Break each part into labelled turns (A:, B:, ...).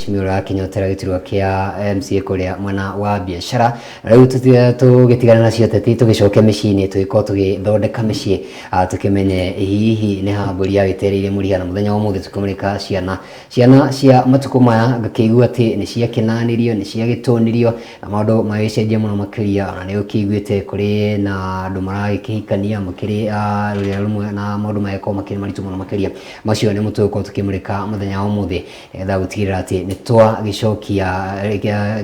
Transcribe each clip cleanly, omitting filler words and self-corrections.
A: Mheshimiwa ũrĩa wakĩnyotera gĩturwa kĩa MCA kũrĩa mwena wa biacara. Na rĩu tũgĩtigana nacio teti tũgĩcoke mĩciĩ-inĩ, tũgĩkorwo tũgĩthondeka mĩciĩ, tũkĩmenye hihi nĩ ha mbũri yagĩtereire mũriha. Na mũthenya wa ũmũthĩ tũkĩmũrĩka ciana, ciana cia matukũ maya ngakĩigua atĩ nĩ ciakĩnanirio, nĩ ciagĩtũnirio na maũndũ magĩcenjia mũno makĩria. Ona nĩ ũkĩiguĩte kũrĩ na andũ maragĩkĩhikania makĩrĩ rũrĩra rũmwe na maũndũ magĩkorwo makĩrĩ maritũ mũno makĩria. Macio nĩmo tũgũkorwo tũkĩmũrĩka mũthenya wa ũmũthĩ nĩgetha gũtigĩrĩra atĩ nĩ twagĩcokia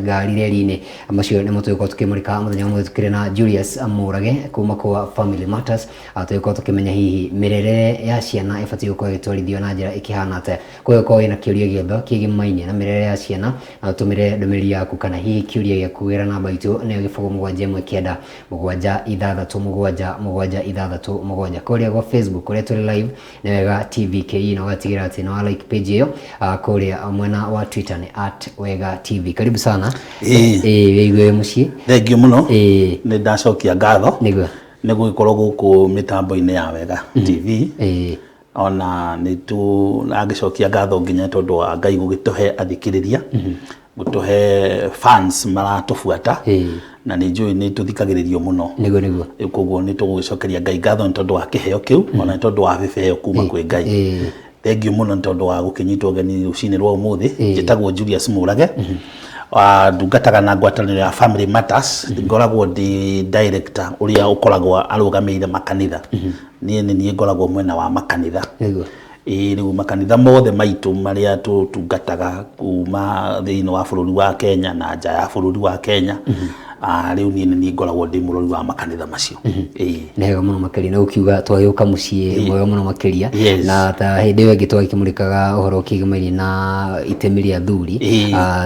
A: ngari reri-inĩ. Macio nĩmo tũgũkorwo tũkĩmũrĩka mũthenya wa ũmũthĩ tũkĩrĩ na Julius Mũrage kuma kwa Family Matters. Tũgĩkorwo tũkĩmenya hihi mĩrerere ya ciana ĩbatiĩ gũkorwo ĩgĩtwarithio na njĩra ĩkĩhana atĩa. Kũngĩkorwo wĩna kĩũria gĩothe kĩgimainie na mĩrerere ya ciana, no ũtũmĩre ndũmĩrĩri yaku kana hihi kĩũria gĩaku kũgerera namba itũ nĩyo 071 9 6 7 7 6 7. Kũrĩa gwa Facebook kũrĩa tũrĩ live nĩ Wega TV KE, na ũgatigĩrĩra atĩ nĩ wa like page ĩyo. Kũrĩa mwena wa Twitter nĩ @WegaTV. Karibu sana.
B: Ĩĩ.
A: Ĩĩ, wĩigue wĩ mũciĩ.
B: Thengiũ mũno.
A: Ĩĩ.
B: Nĩ ndacokia ngatho.
A: Nĩguo.
B: Nĩ gũgĩkorwo gũkũ mĩtambo-inĩ ya Wega TV.
A: Ĩĩ.
B: Ona nĩ tũragĩcokia ngatho nginya tondũ wa Ngai gũgĩtũhe athikĩrĩria, gũtũhe fans maratũbuata.
A: Ĩĩ.
B: Na nĩ njũĩ nĩ tũthikagĩrĩrio mũno.
A: Nĩguo nĩguo.
B: Rĩu koguo nĩ tũgũgĩcokeria Ngai ngatho nĩ tondũ wa kĩheo kĩu, ona nĩ tondũ wa gĩbeo kuma kwĩ Ngai.
A: Ĩĩ.
B: Thengiũ mũno nĩ tondũ wa gũkĩnyitwo ũgeni rũcinĩ rwa ũmũthĩ.
A: Ĩĩ.
B: Njĩtagwo Julius Mũrage. Ndungataga na ngwatanĩro ya Family Matters. Ngoragwo ndĩ director ũrĩa ũkoragwo arũgamĩrĩire makanitha. Niĩ nĩ niĩ ngoragwo mwena wa makanitha.
A: Nĩguo.
B: Ĩĩ rĩu makanitha mothe maitũ marĩa tũtungataga kuma thĩinĩ wa bũrũri wa Kenya na nja ya bũrũri wa Kenya, rĩu niĩ nĩ niĩ ngoragwo ndĩ mũrori wa makanitha macio. Ĩĩ.
A: Nĩ wega mũno makĩria, na ũkiuga twagĩũka mũciĩ mwega mũno makĩria.
B: Yes.
A: Na ta hĩndĩ ĩyo ĩngĩ twagĩkĩmũrĩkaga ũhoro ũkĩgimainie na itemi rĩa athuri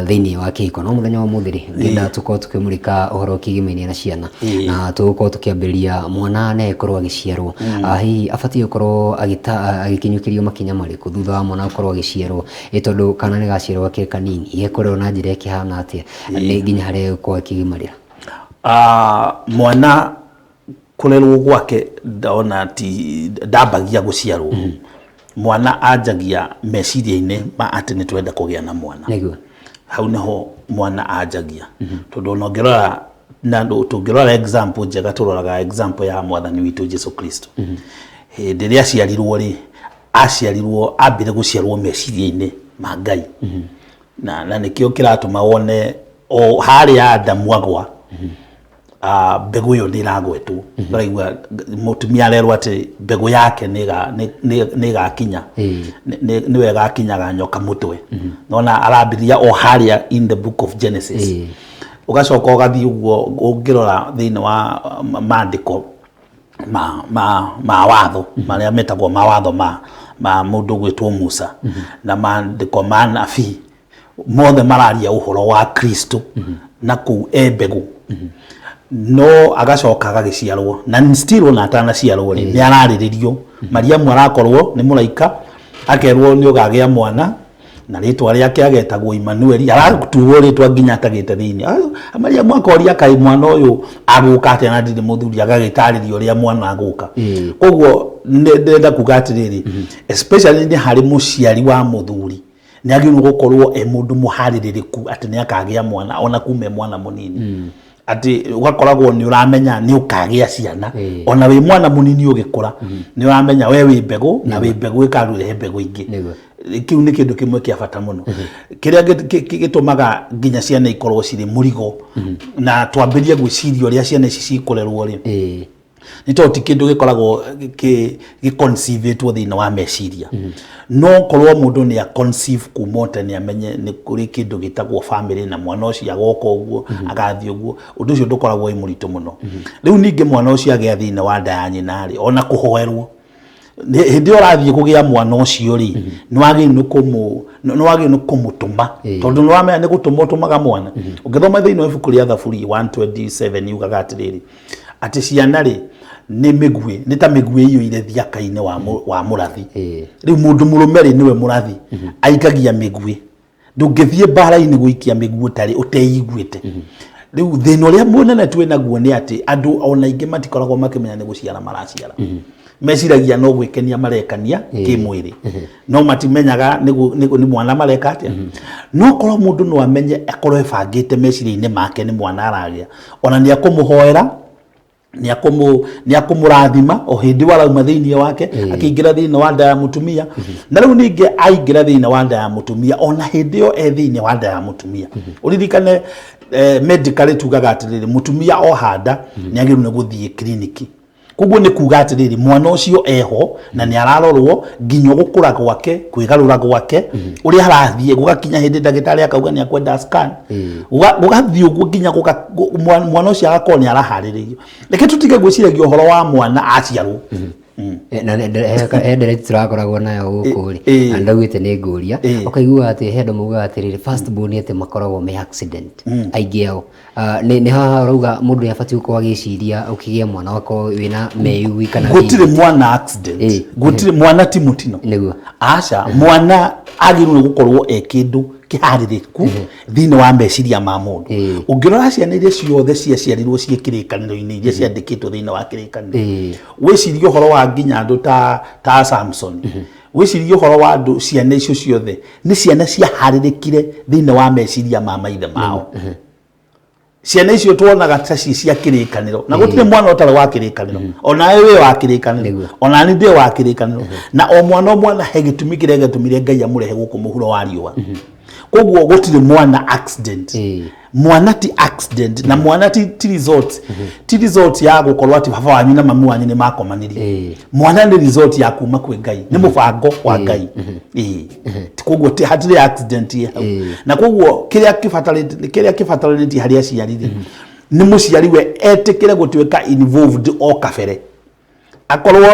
A: thĩinĩ wa kĩhiko. No mũthenya wa ũmũthĩ rĩ, ngĩenda tũkorwo tũkĩmũrĩka ũhoro ũkĩgimainie na ciana. Na tũgũkorwo tũkĩambĩrĩria mwana nĩ agĩkorwo agĩciarwo, hihi abatiĩ gũkorwo agĩkinyũkĩrio makinya marĩkũ thutha wa mwana gũkorwo agĩciarwo? Ĩ tondũ kana nĩ gaciarwo gakĩrĩ kanini, gekũrerwo na njĩra ĩkĩhana atĩa nĩ nginya harĩa egũkorwo akĩgimarĩra?
B: Mwana kũrerwo gwake ndona ti ndambagia gũciarwo. Mwana anjagia meciria-inĩ ma atĩ nĩ twenda kũgĩa na mwana.
A: Nĩguo.
B: Hau nĩho mwana anjagia. Tondũ ona ũngĩrora na tũngĩrora example njega, tũroraga example ya mwathani witũ Jesu Kristo. Hĩndĩ ĩrĩa aciarirwo rĩ, aciarirwo ambire gũciarwo meciria-inĩ ma Ngai. Na nĩkĩo kĩratũma wone o harĩa Adamu agwa, mbegũ ĩyo nĩ ĩragwetwo. Ũraigua mũtumia arerwo atĩ mbegũ yake nĩ ĩgakinya, nĩwe ĩgakinyaga nyoka mũtwe. Nona arambĩrĩria o harĩa in the book of Genesis. Ũgacoka ũgathiĩ ũguo ũngĩrora thĩinĩ wa maandĩko ma watho marĩa metagwo mawatho ma mũndũ ũgwĩtwo Musa na maandĩko ma nabii mothe mararia ũhoro wa Kristo na kũu e mbegũ, no agacoka agagĩciarwo na still ona atanaciarwo rĩ, nĩ ararĩrĩrio. Mariamu arakorwo nĩ mũraika, akerwo nĩ ũgagĩa mwana na rĩtwa rĩake agetagwo Immanueli, aratuo rĩtwa nginya atagĩte thĩinĩ. Mariamu akoria kaĩ mwana ũyũ agũka atĩa na ndirĩ mũthuri, agagĩtarĩrio ũrĩa mwana agũka. Koguo ndĩrenda kuga atĩrĩrĩ, especially nĩ harĩ mũciari wa mũthuri, nĩ agĩrĩirwo gũkorwo e mũndũ mũharĩrĩrĩku atĩ nĩ akagĩa mwana ona kuma e mwana mũnini, atĩ ũgakoragwo nĩ ũramenya nĩ ũkagĩa ciana ona wĩ mwana mũnini ũgĩkũra, nĩ ũramenya we wĩ mbegũ na wĩ mbegũ ĩkarehe mbegũ ingĩ. Kĩu nĩ kĩndũ kĩmwe kĩa bata mũno kĩrĩa gĩtũmaga nginya ciana ikorwo cirĩ mũrigo na twambĩrie gwĩciria ũrĩa ciana ici cikũrerwo rĩ, nĩ tondũ ti kĩndũ gĩkoragwo gĩconceivetwo thĩinĩ wa meciria. No korwo mũndũ nĩ a conceive kuma o tene, amenye nĩ kũrĩ kĩndũ gĩtagwo family na mwana ũcio agoka ũguo, agathiĩ ũguo, ũndũ ũcio ndũkoragwo wĩ mũritũ mũno. Rĩu ningĩ mwana ũcio agĩa thĩinĩ wa nda ya nyina rĩ, ona kũhoerwo, hĩndĩ ĩyo ũrathiĩ kũgĩa mwana ũcio rĩ, nĩ wagĩrĩirwo nĩ kũmũtũma, tondũ nĩ wamenya nĩ gũtũma ũtũmaga mwana. Ũngĩthoma thĩinĩ wa ibuku rĩa Thaburi 127 yugaga atĩrĩrĩ, atĩ ciana rĩ nĩ mĩguĩ, nĩ ta mĩguĩ ĩiyũire thiaka-inĩ wa mũrathi. Rĩu mũndũ mũrũme rĩ nĩwe mũrathi, aikagia mĩguĩ. Ndũngĩthiĩ mbara-inĩ gũikia mĩguĩ ũtarĩ ũteiguĩte. Rĩu thĩna ũrĩa mũnene twĩ naguo nĩ atĩ andũ ona aingĩ matikoragwo makĩmenya nĩ gũciara maraciara. Meciragia no gwĩkenia marekania kĩmwĩrĩ, no matimenyaga nĩ mwana mareka atĩa. No korwo mũndũ no amenye, akorwo ebangĩte meciria-inĩ make nĩ mwana aragĩa, ona nĩ akũmũhoera, nĩ akũmũrathima o hĩndĩ ĩyo arauma thĩinĩ wake akĩingĩra thĩinĩ wa nda ya mũtumia. Na rĩu ningĩ aingĩra thĩinĩ wa nda ya mũtumia, ona hĩndĩ ĩyo e thĩinĩ wa nda ya mũtumia, ũririkane medically tugaga atĩrĩrĩ, mũtumia oha nda nĩ agĩrĩirwo nĩ gũthiĩ kiriniki. Koguo nĩ kuga atĩrĩrĩ, mwana ũcio eho na nĩ ararorwo nginya gũkũra gwake, kwĩgarũra gwake, ũrĩa arathiĩ, gũgakinya hĩndĩ ndagĩtarĩ akauga nĩ akwenda scan. Gũgathiĩ ũguo nginya mwana ũcio agakorwo nĩ araharĩrĩrio. Reke tũtige gwĩciragia ũhoro wa mwana aciarwo.
A: Na he ndereti tũrakoragwo nayo gũkũ rĩ, na ndaugĩte nĩ ngũria, ũkaigua atĩ he andũ maugaga atĩrĩrĩ, first born atĩ makoragwo me accident aingĩ ao. Ah, nĩ haha ũrauga mũndũ nĩ abatiĩ gũkorwo agĩciria ũkĩgĩa mwana wakorwo wĩna meyugui kana
B: Gũtirĩ mwana accident. Gũtirĩ mwana, ti mũtino. Aca, mwana agĩrĩirwo nĩ gũkorwo e kĩndũ kĩharĩrĩku thĩinĩ wa meciria ma mũndũ. Ũngĩrora ciana iria ciothe ciaciarirwo ciĩ kĩrĩkanĩro-inĩ, iria ciandĩkĩtwo thĩinĩ wa kĩrĩkanĩro, wĩcirie ũhoro wa nginya andũ ta Samson, wĩcirie ũhoro wa andũ, ciana icio ciothe nĩ ciana ciaharĩrĩkire thĩinĩ wa meciria ma maithe mao. Ciana icio tuonaga ta ci cia kĩrĩkanĩro, na gũtirĩ mwana ũtarĩ wa kĩrĩkanĩro. Onawe wĩ wa kĩrĩkanĩro. Ona niĩ ndĩ wa kĩrĩkanĩro. Na o mwana o mwana he gĩtũmi kĩrĩa gĩatũmire Ngai amũrehe gũkũ mũhuro wa riũa. Koguo gũtirĩ mwana accident. Mwana ti accident, na mwana ti result ya gũkorwo atĩ baba wanyu na mami wanyu nĩ makomanirie. Mwana nĩ result ya kuma kwĩ Ngai, nĩ mũbango wa Ngai. Koguo hatirĩ accident ĩ hau. Na koguo kĩrĩa kĩbataranĩtie harĩ aciari rĩ, nĩ mũciari we etĩkĩre gũtuĩka involved o kabere, akorwo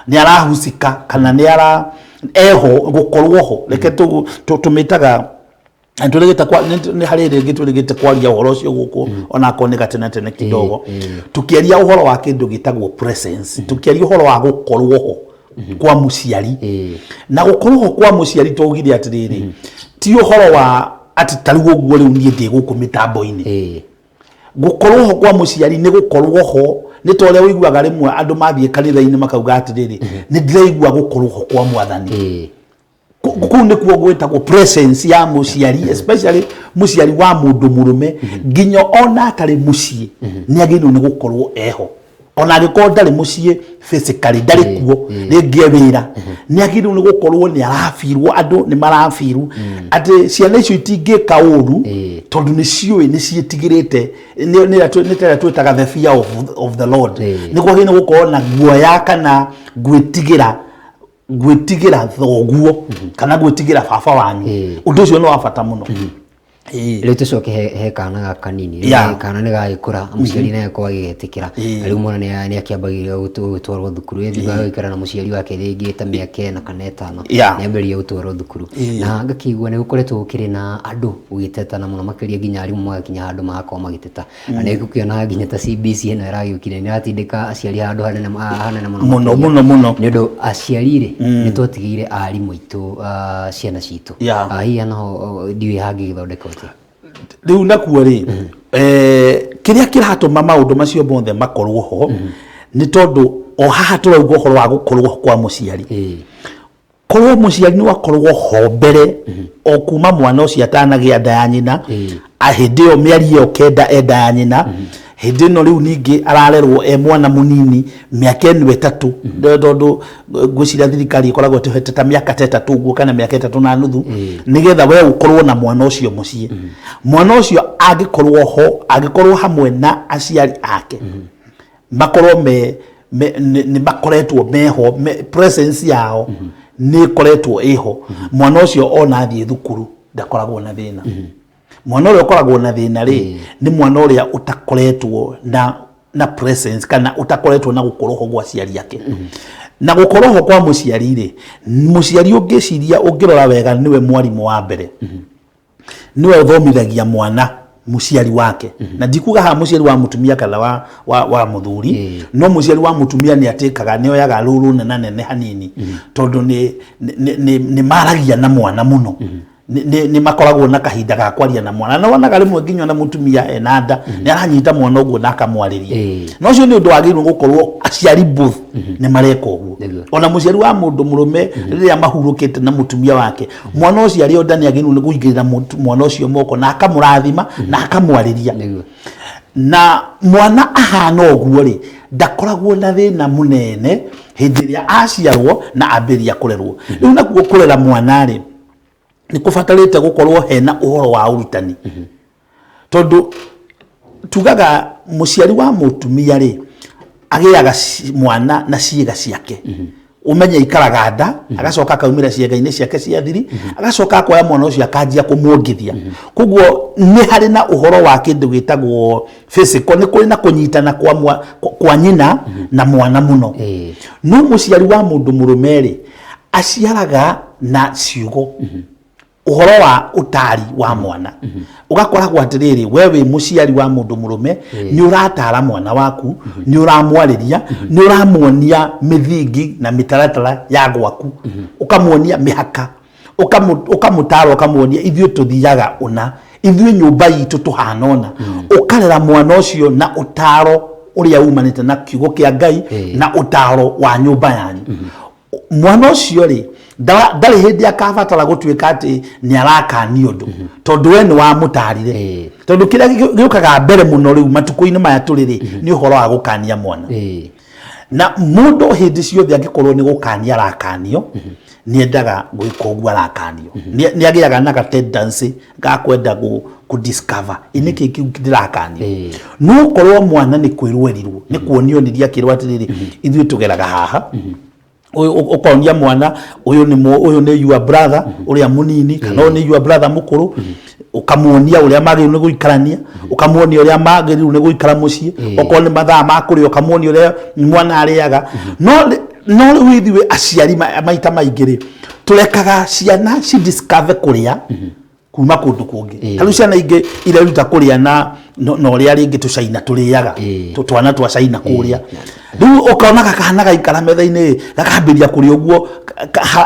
B: nĩ arahusika kana nĩ ara eho gũkorwo ho. Reke tũmĩtaga tũrĩgĩte kwa nĩ harĩ rĩngĩ tũrĩgĩte kwaria ũhoro ũcio gũkũ, onakorwo nĩ gatene tene kidogo, tukiaria ũhoro wa kĩndũ gĩtagwo presence, tukiaria ũhoro wa gũkorwo ho kwa mũciari. Na gũkorwo ho kwa mũciari twaugire atĩrĩrĩ, ti ũhoro wa atĩ ta rĩu ũguo rĩu niĩ ndĩ gũkũ mĩtambo-inĩ. Gũkorwo ho kwa mũciari nĩ gũkorwo ho nĩ ta ũrĩa ũiguaga rĩmwe andũ mathiĩ kanitha-inĩ makauga atĩrĩrĩ, "Nĩ ndĩraigua gũkorwo ho kwa Mwathani." Kũu nĩkuo gwĩtagwo presence ya mũciari, especially mũciari wa mũndũ mũrũme. Nginya ona atarĩ mũciĩ nĩ agĩrĩirwo nĩ gũkorwo eho. Ona angĩkorwo ndarĩ mũciĩ physically, ndarĩ kuo, rĩngĩ e wĩra, nĩ agĩrĩirwo nĩ gũkorwo nĩ arabirwo, andũ nĩ marabiru atĩ ciana icio itingĩka ũru, tondũ nĩ ciũĩ, nĩ ciĩtigĩrĩte, nĩ ta ĩrĩa twĩtaga the fear of the Lord. Nĩ kwagĩrĩirwo nĩ gũkorwo na guoya kana gwĩtigĩra thoguo kana gwĩtigĩra baba wanyu. Ũndũ ũcio nĩ wa bata mũno.
A: Rĩu tũcoke he kana gaka kanini. Rĩu kana nĩ gagĩkũra, mũciari naye akorwo agĩgetĩkĩra. Rĩu mwana nĩ akĩambagĩrĩria gũtwarwo thukuru thutha wa gũikara na mũciari wake rĩngĩ ta mĩaka 4 kana 5, nĩ ambĩrĩria gũtwarwo thukuru. Na ngakĩigua nĩ gũkoretwo gũkĩrĩ na andũ gũgĩtetana mũno makĩria, nginya arimũ magakinya handũ magakorwo magĩteta. Na nĩ gũkĩona nginya ta CBC ĩno ĩragĩũkire nĩ ĩratindĩka aciari handũ hanene mũno
B: mũno makĩria. Mũno mũno.
A: Nĩ ũndũ aciari rĩ, nĩ twatigĩire arimũ aitũ ciana citũ. Hihi naho ndiũĩ hangĩgĩthondekwo atĩa?
B: Rĩu nakuo rĩ, kĩrĩa kĩratũma maũndũ macio mothe makorwo ho nĩ tondũ o haha tũrauga ũhoro wa gũkorwo kwa mũciari. Korwo mũciari nĩ wakorwo ho mbere o kuma mwana ũcio atanagĩa nda ya nyina, hĩndĩ ĩyo mĩeri ĩyo 9 e nda ya nyina, hĩndĩ ĩno rĩu ningĩ ararerwo e mwana mũnini mĩaka ĩno 3, tondũ ngwĩciria thirikari ĩkoragwo ĩtũhete ta mĩaka ta 3 ũguo kana mĩaka 3.5, nĩgetha we ũkorwo na mwana ũcio mũciĩ. Mwana ũcio angĩkorwo ho, angĩkorwo hamwe na aciari ake, makorwo me nĩ makoretwo meho, presence yao nĩ ĩkoretwo ĩho, mwana ũcio ona athiĩ thukuru ndakoragwo na thĩna. Mwana ũrĩa ũkoragwo na thĩna rĩ, nĩ mwana ũrĩa ũtakoretwo na presence kana ũtakoretwo na gũkorwo ho gwa aciari ake. Na gũkorwo ho kwa mũciari rĩ, mũciari ũngĩciria, ũngĩrora wega, nĩwe mwarimũ wa mbere, nĩwe ũthomithagia mwana, mũciari wake. Na ndikuga haha mũciari wa mũtumia kana wa mũthuri, no mũciari wa mũtumia nĩ atĩkaga, nĩ oyaga rũrũ nena nene hanini, tondũ nĩ maragia na mwana mũno. Nĩ makoragwo na kahinda ga kwaria na mwana, na wonaga rĩmwe nginya ona mũtumia ena nda nĩ aranyita mwana ũguo na akamwarĩria. Na ũcio nĩ ũndũ wagĩrĩirwo gũkorwo aciari both nĩ mareka ũguo. Ona mũciari wa mũndũ mũrũme rĩrĩa mahurũkĩte na mũtumia wake, mwana ũcio arĩ o nda nĩ agĩrĩirwo nĩ kũigĩrĩra mwana ũcio moko na akamũrathima na akamwarĩria. Na mwana ahana ũguo rĩ, ndakoragwo na thĩna mũnene hĩndĩ ĩrĩa aciarwo na ambĩrĩria kũrerwo. Rĩu nakuo kũrera mwana rĩ, nĩ kũbatarĩte gũkorwo hena ũhoro wa ũrutani, tondũ tugaga mũciari wa mũtumia rĩ, agĩaga mwana na ciĩga ciake. Ũmenye ikaraga nda, agacoka akaumĩra ciĩga-inĩ ciake cia thiri, agacoka akoya mwana ũcio akanjia kũmuongithia. Koguo nĩ harĩ na ũhoro wa kĩndũ gĩtagwo physical, nĩ kũrĩ na kũnyitana kwa nyina na mwana mũno. No mũciari wa mũndũ mũrũme rĩ, aciaraga na ciugo, ũhoro wa ũtari wa mwana. Ũgakoragwo atĩrĩrĩ, we wĩ mũciari wa mũndũ mũrũme, nĩ ũratara mwana waku, nĩ ũramwarĩria, nĩ ũramuonia mĩthingi na mĩtaratara ya gwaku, ũkamuonia mĩhaka, ũkamũtara, ũkamuonia ithuĩ tũthiaga ũna, ithuĩ nyũmba itũ tũhana ũna. Ũkarera mwana ũcio na ũtaro ũrĩa umanĩte na kiugo kĩa Ngai na ũtaro wa nyũmba yanyu. Mwana ũcio rĩ, ndarĩ hĩndĩ akabatara gũtuĩka atĩ nĩ arakanio ũndũ, tondũ we nĩ wamũtarire. Tondũ kĩrĩa gĩũkaga mbere mũno rĩu matukũ-inĩ maya tũrĩ rĩ, nĩ ũhoro wa gũkania mwana. Na mũndũ hĩndĩ ciothe angĩkorwo nĩ gũkania arakanio, nĩ endaga gwĩka ũguo arakanio. Nĩ agĩaga na ga tendency ga kwenda kũ discover ĩ nĩkĩ kĩu ndĩrakanio. No korwo mwana nĩ kwĩrwo erirwo, nĩ kuonio onirie akĩrwo atĩrĩrĩ, ithuĩ tũgeraga haha. Ũyũ ũkonia mwana ũyũ nĩ ũyũ nĩ your brother ũrĩa mũnini, kana ũyũ nĩ your brother mũkũrũ, ũkamuonia ũrĩa magĩrĩirwo nĩ gũikarania, ũkamuonia ũrĩa magĩrĩirwo nĩ gũikara mũciĩ. Okorwo nĩ mathaa ma kũrĩa, ũkamuonia ũrĩa mwana arĩaga. No rĩu ithuĩ aciari maita maingĩ rĩ, tũrekaga ciana ci discover kũrĩa kuma kũndũ kũngĩ. Ta rĩu ciana ingĩ ireruta kũrĩa na ũrĩa rĩngĩ tũcaina tũrĩaga, twana twa caina kũrĩa. Rĩu ũkona gakana gaikara metha-inĩ, gakambĩrĩria kũrĩa ũguo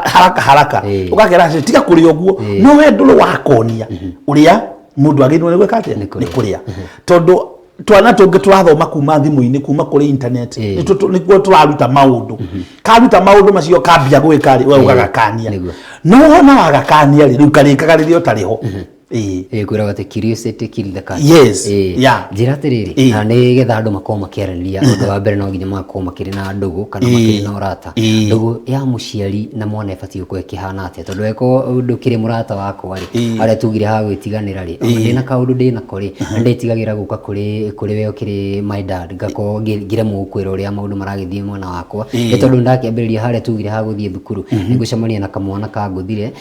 B: haraka haraka. Ũgakera atĩ tiga kũrĩa ũguo. No we ndũrĩ wakonia ũrĩa mũndũ agĩrĩirwo nĩ gwĩka atĩa, nĩ kũrĩa, tondũ twana tũngĩ tũrathoma kuma thimũ-inĩ, kuma kũrĩ internet. Nĩkuo tũraruta maũndũ. Karuta maũndũ macio kambia gwĩka rĩ, we ũgagakania. No wona wagakania rĩ, rĩu karĩkaga rĩrĩa ũtarĩ ho.
A: Ĩĩ, kwĩragwo atĩ curiosity kill the cat. Njĩra atĩrĩrĩ, na nĩgetha andũ makorwo makĩaranĩria, ũndũ wa mbere no nginya magakorwo makĩrĩ na ndũgũ kana makĩrĩ na ũrata. Ndũgũ ya mũciari na mwana ĩbatiĩ gũkorwo ĩkĩhana atĩa? Tondũ angĩkorwo ndũkĩrĩ mũrata wakwa rĩ, harĩa tugire ha gwĩtiganĩra rĩ, ona ndĩna kaũndũ ndĩnako rĩ, nĩ ndĩtigagĩra gũka kũrĩ we ũkĩrĩ my dad, ngakorwo ngĩremwo gũkwĩra ũrĩa maũndũ maragĩthiĩ mwena wakwa, nĩ tondũ ndakĩambĩrĩria harĩa tugire ha gũthiĩ thukuru, nĩ ngũcemania na kamwana kangũthire,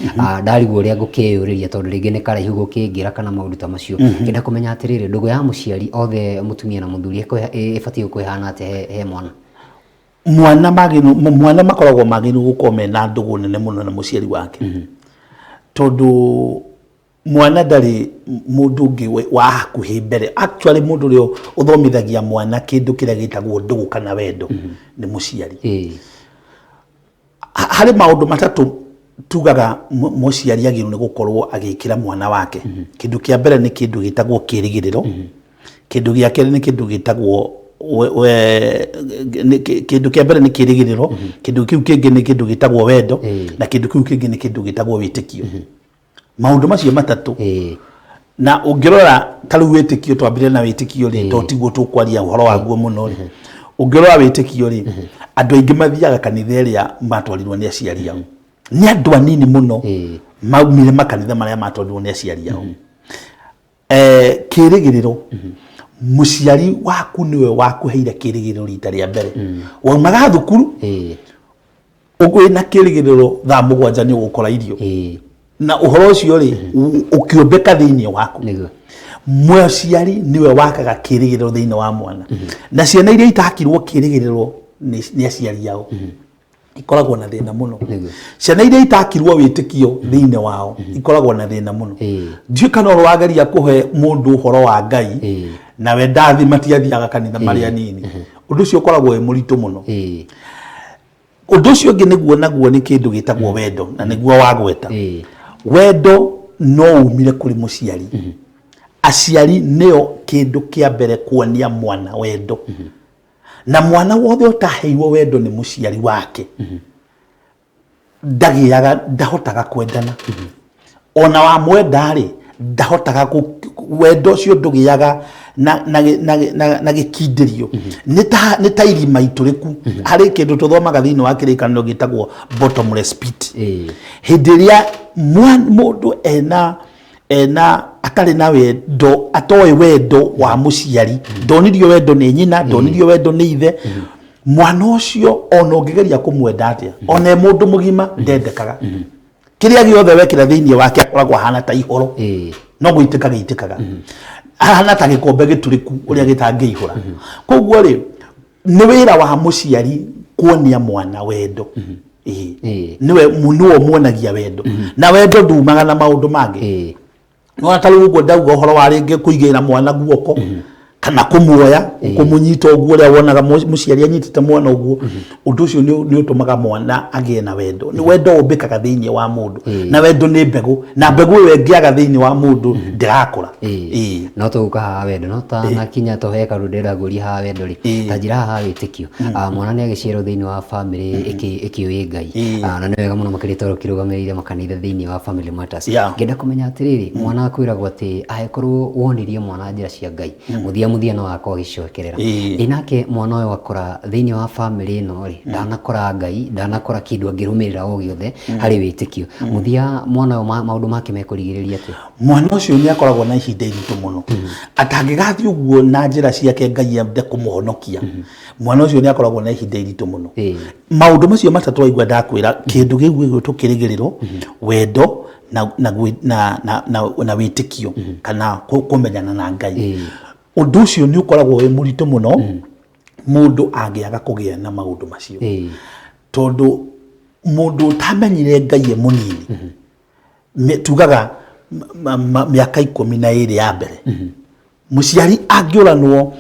A: ndarigwo ũrĩa ngũkĩyũrĩria, tondũ rĩngĩ nĩ karaihu gũkĩngĩra kana maũndũ ta macio. Ngĩenda kũmenya atĩrĩrĩ, ndũgũ ya mũciari othe mũtumia na mũthuri ĩbatiĩ gũkorwo ĩhana atĩa he mwana?
B: Mwana makoragwo magĩrĩirwo gũkorwo mena ndũgũ nene mũno na mũciari wake, tondũ mwana ndarĩ mũndũ ũngĩ wa hakuhĩ mbere. Actually, mũndũ ũrĩa ũthomithagia mwana kĩndũ kĩrĩa gĩtagwo ndũgũ kana wendo nĩ mũciari. Harĩ maũndũ matatũ tugaga mũciari agĩrĩirwo nĩ gũkorwo agĩkĩra mwana wake. Kĩndũ kĩa mbere nĩ kĩndũ gĩtagwo kĩrĩgĩrĩro. Kĩndũ gĩa kerĩ nĩ kĩndũ gĩtagwo kĩndũ kĩa mbere nĩ kĩrĩgĩrĩro, kĩndũ kĩu kĩngĩ nĩ kĩndũ gĩtagwo wendo, na kĩndũ kĩu kĩngĩ nĩ kĩndũ gĩtagwo wĩtĩkio. Maũndũ macio matatũ. Na ũngĩrora ta rĩu wĩtĩkio, twambire na wĩtĩkio rĩ, to tiguo tũkwaria ũhoro waguo mũno rĩ, ũngĩrora wĩtĩkio rĩ, andũ aingĩ mathiaga kanitha ĩrĩa matwarirwo nĩ aciari ao. Nĩ andũ anini mũno maumire makanitha marĩa matwarirwo nĩ aciari ao. Kĩrĩgĩrĩro, mũciari waku nĩwe wakũheire kĩrĩgĩrĩro rita rĩa mbere waumaga thukuru, wĩna kĩrĩgĩrĩro thaa 7 nĩ ũgũkora irio. Na ũhoro ũcio rĩ, ũkĩũmbĩka thĩinĩ waku. Mũciari nĩwe wakaga kĩrĩgĩrĩro thĩinĩ wa mwana. Na ciana iria itakirwo kĩrĩgĩrĩro nĩ aciari ao ikoragwo na thĩna mũno. Ciana iria itakirwo wĩtĩkio thĩinĩ wao ikoragwo na thĩna mũno. Ndiũĩ kana ũrĩ wageria kũhe mũndũ ũhoro wa Ngai nawe ndathi matiathiaga kanitha marĩ anini. Ũndũ ũcio ũkoragwo wĩ mũritũ mũno. Ũndũ ũcio ũngĩ nĩguo naguo nĩ kĩndũ gĩtagwo wendo, na nĩguo wagweta. Wendo. No umire kũrĩ mũciari. Aciari nĩo kĩndũ kĩa mbere kuonia mwana wendo, na mwana wothe ũtaheirwo wendo nĩ mũciari wake ndagĩaga, ndahotaga kwendana. Ona wamwenda rĩ, ndahotaga wendo ũcio ndũgĩaga na gĩkindĩrio. Nĩ ta irima itũrĩku. Harĩ kĩndũ tũthomaga thĩinĩ wa Kĩrĩkanĩro gĩtagwo bottomless pit. Hĩndĩ ĩrĩa mũndũ ena atarĩ na wendo, atoĩ wendo wa mũciari, ndonirio wendo nĩ nyina, ndonirio wendo nĩ ithe, mwana ũcio ona ũngĩgeria kũmwenda atĩa, ona e mũndũ mũgima ndendekaga. Kĩrĩa gĩothe wekĩra thĩinĩ wake akoragwo ahana ta ihoro, no gũitĩka gĩitĩkaga, ahana ta gĩkombe gĩtũrĩku ũrĩa gĩtangĩihũra. Koguo rĩ, nĩ wĩra wa mũciari kuonia mwana wendo. Nĩwe ũmuonagia wendo, na wendo ndumaga na maũndũ mangĩ. Nona ta rĩu ũguo ndauga ũhoro wa rĩngĩ kũigĩrĩra mwana guoko kana kũmuoya, kũmũnyita ũguo, ũrĩa wonaga mũciari anyitĩte mwana ũguo, ũndũ ũcio nĩ ũtũmaga mwana agĩe na wendo. Nĩ wendo ũmbĩkaga thĩinĩ wa mũndũ, na wendo nĩ mbegũ, na mbegũ ĩyo ĩngĩaga thĩinĩ wa mũndũ ndĩrakũra.
A: No tũgũka haha wendo, no tanakinya to he kaũndũ ndĩrenda ngũrie haha wendo rĩ, ta njĩra haha wĩtĩkio. Mwana nĩ agĩciarwo thĩinĩ wa famĩlĩ ĩkĩũĩ Ngai. Na nĩ wega mũno makĩria tondũ ũkĩrũgamĩrĩire makanitha thĩinĩ wa Family Matters. Ngĩenda kũmenya atĩrĩrĩ, mwana akwĩragwo atĩ angĩkorwo wonirie mwana njĩra cia Ngai, mũthia mũthia no agakorwo agĩcicokerera. Ĩ nake mwana ũyũ akũra thĩinĩ wa famĩlĩ ĩno rĩ, ndanakora Ngai, ndanakora kĩndũ angĩrũmĩrĩra o gĩothe harĩ wĩtĩkio. Mũthia mwana ũyũ maũndũ make mekũrigĩrĩria atĩa?
B: Mwana ũcio nĩ akoragwo na ihinda iritũ mũno atangĩgathiĩ ũguo na njĩra ciake Ngai ende kũmũhonokia. Mwana ũcio nĩ akoragwo na ihinda iritũ mũno. Maũndũ macio matatũ waigua ndakwĩra, kĩndũ kĩu gĩgwĩtwo kĩrĩgĩrĩro, wendo na wĩtĩkio kana kũmenyana na Ngai, ũndũ ũcio nĩ ũkoragwo wĩ mũritũ mũno mũndũ angĩaga kũgĩa na maũndũ macio, tondũ mũndũ ũtamenyire Ngai e mũnini, tugaga mĩaka 12 ya mbere, mũciari angĩũranwo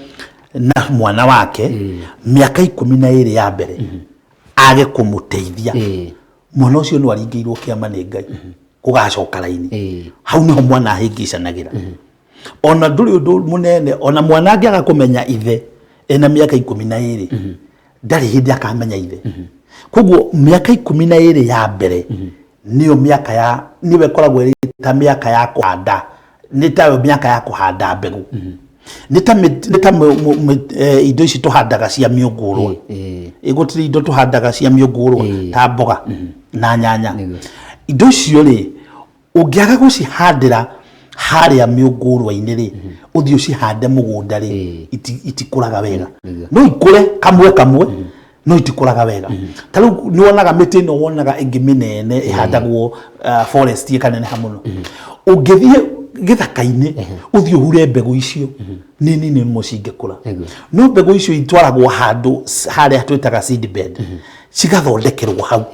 B: na mwana wake mĩaka 12 ya mbere, age kũmũteithia, mwana ũcio no aringĩirwo kĩama nĩ Ngai gũgacoka raini. Hau niho mwana ahĩngĩcanagĩra. Ona ndũrĩ ũndũ mũnene, ona mwana angĩaga kũmenya ithe ena mĩaka 12, ndarĩ hĩndĩ akamenya ithe. Koguo mĩaka 12 ya mbere nĩyo mĩaka ya, nĩyo ĩkoragwo ĩrĩ ta mĩaka ya kũhanda, nĩ tayo mĩaka ya kũhanda mbegũ, nĩ ta indo ici tũhandaga cia mĩũngũrwa. Gũtirĩ indo tũhandaga cia mĩũngũrwa ta mboga na nyanya? Indo icio rĩ, ũngĩaga gũcihandĩra harĩa mĩũngũrwa-inĩ rĩ, ũthiĩ ũcihande mũgũnda rĩ, itikũraga wega. No ikũre kamwe kamwe, no itikũraga wega. Ta rĩu nĩ wonaga mĩtĩ ĩno, wonaga ĩngĩ mĩnene ĩhandagwo forest ĩkaneneha mũno. Ũngĩthiĩ gĩthaka-inĩ ũthiĩ ũhure mbegũ icio, nĩ nini mũno cingĩkũra. No mbegũ icio itwaragwo handũ harĩa twĩtaga seed bed, cigathondekerwo hau,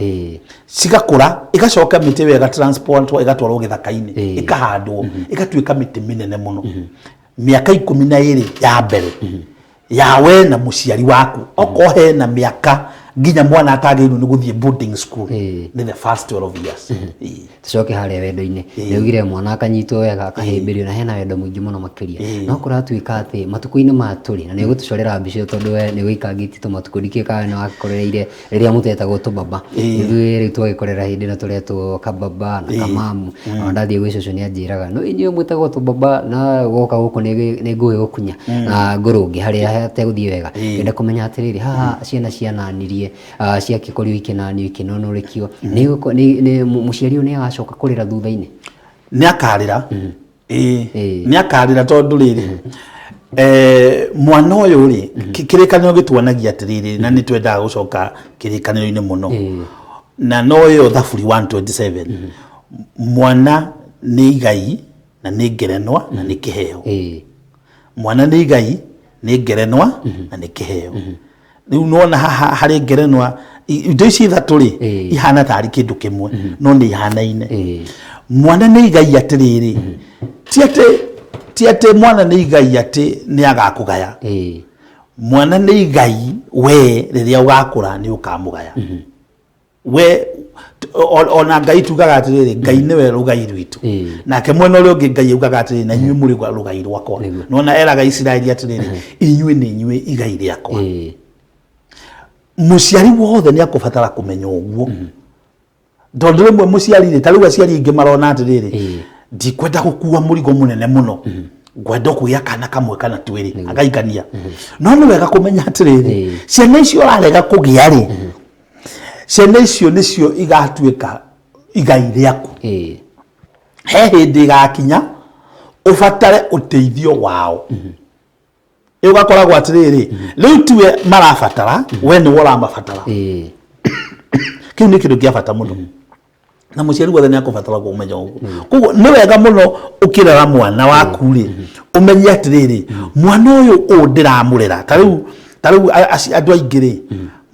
B: cigakũra, ĩgacoka mĩtĩ ĩyo ĩgatransportwo, ĩgatwarwo gĩthaka-inĩ, ĩkahandwo, ĩgatuĩka mĩtĩ mĩnene mũno. Mĩaka 12 ya mbere ya we na mũciari waku, okorwo hena mĩaka nginya mwana atagĩrĩirwo nĩ gũthiĩ boarding school, nĩ the first 12 years.
A: Tucoke harĩa wendo-inĩ. Nĩ ugire mwana akanyitwo wega, akahĩmbĩrio, na hena wendo mũingĩ mũno makĩria. No kũratuĩka atĩ matukũ-inĩ maya tũrĩ na nĩ ũgũtũcorera mbica ĩyo, tondũ we nĩ ũikangĩtie tũmatukũ, ndikĩũĩ kana nĩ wakorereire rĩrĩa mũtetagwo tũbaba. Ithuĩ rĩu twagĩkorera hĩndĩ ĩno tũretwo kababa na kamamu. Ona ndathiĩ gwĩ cũcũ nĩ anjĩraga, no inyuĩ mwĩtagwo tũbaba, na woka gũkũ nĩ ngũgĩgũkunya na ngũrũnge harĩa hategũthiĩ wega. Ngenda kũmenya atĩrĩrĩ, haha ciana ciananirie, ciakĩkorirwo ikĩnanio, ikĩnonũrĩkio, mũciari ũyũ nĩ agacoka kũrĩra thutha-inĩ?
B: Nĩ akarĩra. Ĩĩ, nĩ akarĩra, tondũ rĩrĩ, mwana ũyũ rĩ, Kĩrĩkanĩro gĩtuonagia atĩrĩrĩ, na nĩ twendaga gũcoka Kĩrĩkanĩro-inĩ mũno, na no ĩyo Thaburi 127, mwana nĩ igai na nĩ ngerenwa na nĩ kĩheo. Mwana nĩ igai, nĩ ngerenwa na nĩ kĩheo. Rĩu nĩwona haha harĩ ngerenwa, indo ici ithatũ rĩ, ihana tarĩ kĩndũ kĩmwe, no nĩ ihanaine. Mwana nĩ igai atĩrĩrĩ, ti atĩ mwana nĩ igai atĩ nĩ agakũgaya. Mwana nĩ igai, we rĩrĩa ũgakũra nĩ ũkamũgaya. We ona Ngai tugaga atĩrĩrĩ, Ngai nĩwe rũgai rwitũ. Nake mwena ũrĩa ũngĩ Ngai augaga atĩrĩrĩ, na inyuĩ mũrĩ rũgai rwakwa. Nona eraga Isiraeli atĩrĩrĩ, inyuĩ nĩ inyuĩ igai rĩakwa. Mũciari wothe nĩ akũbatara kũmenya ũguo, tondũ rĩmwe mũciari rĩ, ta rĩu aciari aingĩ marona atĩrĩrĩ, ndikwenda gũkua mũrigo mũnene mũno, ngwenda kũgĩa kana kamwe kana twĩrĩ agaikania. No nĩ wega kũmenya atĩrĩrĩ, ciana icio ũrarega kũgĩa rĩ, ciana icio nĩcio igatuĩka igai rĩaku. He hĩndĩ ĩgakinya ũbatare ũteithio wao. Rĩu ũgakoragwo atĩrĩrĩ, rĩu tiwe marabatara, we nĩwe ũramabatara. Kĩu nĩ kĩndũ kĩa bata mũno, na mũciari wothe nĩ akũbatara kũmenya ũguo. Koguo nĩ wega mũno ũkĩrera mwana waku rĩ, ũmenye atĩrĩrĩ, mwana ũyũ ũũ ndĩramũrera. Ta rĩu andũ aingĩ rĩ,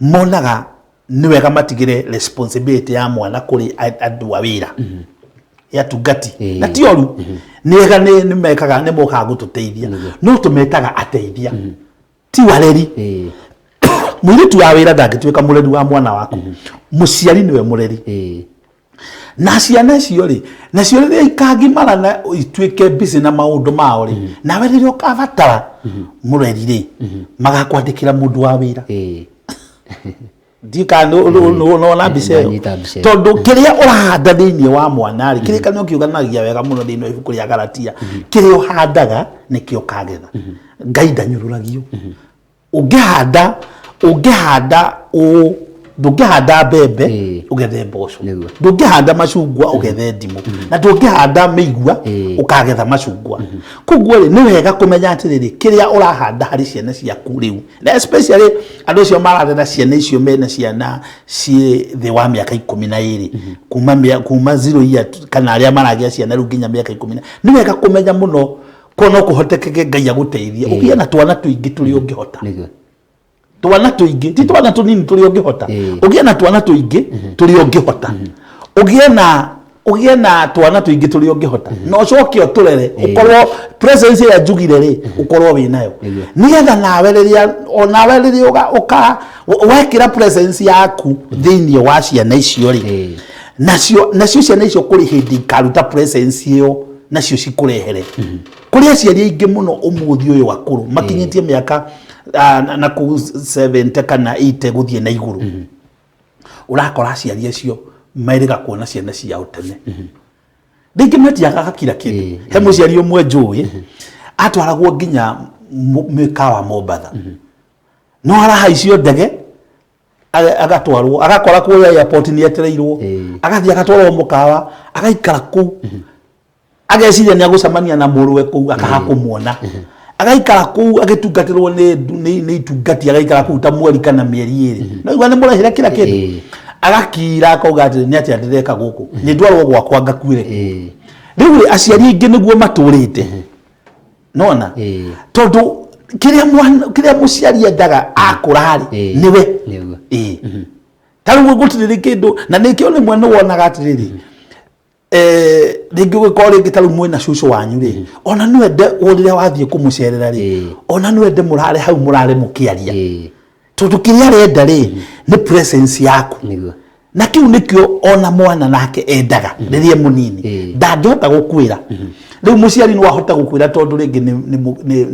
B: monaga nĩ wega matigĩre responsibility ya mwana kũrĩ andũ a wĩra ya tungati. Na ti oru, nĩ ega, nĩ mekaga, nĩ mokaga gũtũteithia, no tũmetaga ateithia, ti wareri. Mũirĩtu wa wĩra ndangĩtuĩka mũreri wa mwana waku. Mũciari nĩwe mũreri. Na ciana icio rĩ, nacio rĩrĩa ikagimara na ituĩke busy na maũndũ mao rĩ, nawe rĩrĩa ũkabatara mũreri rĩ, magakwandĩkĩra mũndũ wa wĩra. Ndika nona mbica ĩyo?
A: Ndanyita mbica ĩyo.
B: Tondũ kĩrĩa ũrahanda thĩinĩ wa mwana rĩ, kĩrĩa nĩ kiuganagia wega mũno thĩinĩ wa ibuku rĩa Galatia, kĩrĩa ũhandaga nĩkĩo ũkagetha. Ngai ndanyũrũragio. Ũngĩhanda ũũ, ndũngĩhanda mbembe ũgethe mboco. Ndũngĩhanda macungwa ũgethe ndimũ, na ndũngĩhanda mĩigua ũkagetha macungwa. Koguo rĩ, nĩ wega kũmenya atĩrĩrĩ, kĩrĩa ũrahanda harĩ ciana ciaku rĩu, na especially andũ acio mararera ciana icio mena ciana ciĩ thĩ wa mĩaka 12, kuma 0 year kana arĩa maragĩa ciana rĩu nginya mĩaka 10, nĩ wega kũmenya mũno ko no kũhotekeke Ngai agũteithie ũgĩe na twana tũingĩ tũrĩa ũngĩhota. Twana tũingĩ, ti twana tũnini, tũrĩa ũngĩhota. Ũgĩe na twana tũingĩ tũrĩa ũngĩhota, ũgĩe na twana tũingĩ tũrĩa ũngĩhota, na ũcoke ũtũrere, ũkorwo presence ĩrĩa njugire rĩ, ũkorwo wĩ nayo, nĩgetha nawe rĩrĩa o nawe rĩrĩa ũka wekĩra presence yaku thĩinĩ wa ciana icio rĩ, nacio ciana icio kũrĩ hĩndĩ ikaruta presence ĩyo, nacio cikũrehere. Kũrĩ aciari aingĩ mũno ũmũthĩ ũyũ akũrũ makinyĩtie mĩaka na kũu 70 kana 80 gũthiĩ na igũrũ, ũrakora aciari acio merĩga kuona ciana ciao tene, rĩngĩ matiagaga kira kĩndũ. He mũciari ũmwe njũĩ atwaragwo nginya mĩkawa Mombatha, no arahaicio ndege, agatwarwo, agakora kũrĩa airport nĩ etereirwo. Agathiĩ agatwarwo mũkawa, agaikara kũu, ageciria nĩ agũcemania na mũrũwe kũu, akaga kũmuona. Agaikara kũu agĩtungatĩrwo nĩ itungati, agaikara kũu ta mweri kana mĩeri 2, no igua nĩ mũrehire kila kĩndũ. Agakira akauga atĩ nĩ atĩa ndĩreka gũkũ, nĩ ndwarwo gwakwa ngakuĩre. Rĩu rĩ, aciari aingĩ nĩguo matũrĩte nona, tondũ kĩrĩa mwana, kĩrĩa mũciari endaga akũra rĩ, nĩwe. Ĩĩ, ta rĩu gũtirĩ kĩndũ, na nĩkĩo rĩmwe nĩ wonaga atĩrĩrĩ, rĩngĩ ũgĩkorwo rĩngĩ ta rĩu mwĩna cũcũ wanyu rĩ, ona no ende o rĩrĩa wathiĩ kũmũcerera rĩ, ona no ende mũrare hau, mũrare mũkĩaria, tondũ kĩrĩa arenda rĩ nĩ presence yaku. Na kĩu nĩkĩo ona mwana nake endaga rĩrĩa e mũnini. Ndangĩhota gũkwĩra. Rĩu mũciari no ahote gũkwĩra, tondũ rĩngĩ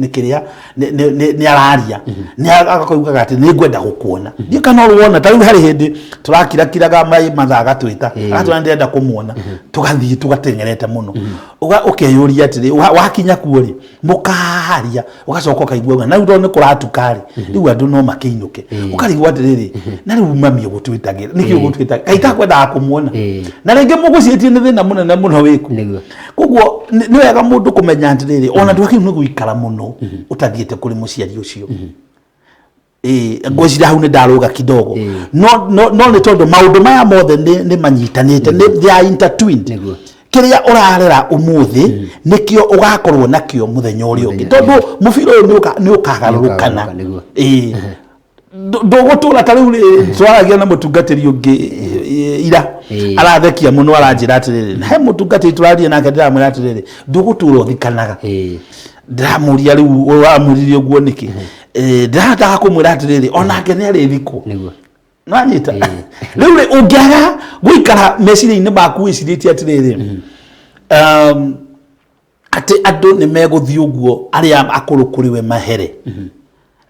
B: nĩ kĩrĩa nĩ araria, nĩ agakaugaga atĩ nĩ ngwenda gũkuona. Ndiũ kana ũrĩ wona ta rĩu harĩ hĩndĩ tũrakirakiraga mathaa, agatwĩta, agatwĩra ndĩrenda kũmuona, tũgathiĩ tũgateng'erete mũno. Ũkeyũria atĩrĩ, wakinya kuo rĩ, mũkaria, ũgacoka ũkaigua na rĩu tondũ nĩ kũratuka rĩ, rĩu andũ no makĩinũke. Ũkarigwo atĩrĩrĩ, na rĩu mami ũgũtwĩtagĩra nĩkĩ, ũgũtwĩtagĩra kaĩ takwendaga kũmuona? Na rĩngĩ mũgũciĩtie nĩ thĩna mũnene mũno wĩku. Koguo nĩ wega mũndũ kũmenya atĩrĩrĩ, ona ndwagĩrĩirwo nĩ gũikara mũno ũtathiĩte kũrĩ mũciari ũcio. Ĩĩ, ngwĩciria hau nĩ ndarũga kidogo, no nĩ tondũ maũndũ maya mothe nĩ manyitanĩte, they are intertwined. Kĩrĩa ũrarera ũmũthĩ nĩkĩo ũgakorwo nakĩo mũthenya ũrĩa ũngĩ, tondũ mũbira ũyũ nĩ ũkagarũrũkana.
A: Nĩ ũkagarũrũka, nĩguo.
B: Ĩĩ, ndũgũtũra ta rĩu rĩ, twaragia na mũtungatĩri ũngĩ ira, arathekia mũno, aranjĩra atĩrĩrĩ, he mũtungatĩri tũraria nake, ndĩramwĩra atĩrĩrĩ, ndũgũtũra ũthikanaga. Ndĩramũria rĩu ũramũririe ũguo nĩkĩ? Ndĩrahota kũmwĩra atĩrĩrĩ, onake nĩ arĩthikwo. Nĩwanyita? Rĩu rĩ, ũngĩaga gũikara meciria-inĩ maku wĩcirĩtie atĩrĩrĩ, atĩ andũ nĩ megũthiĩ ũguo, arĩa akũrũ kũrĩ we mahere,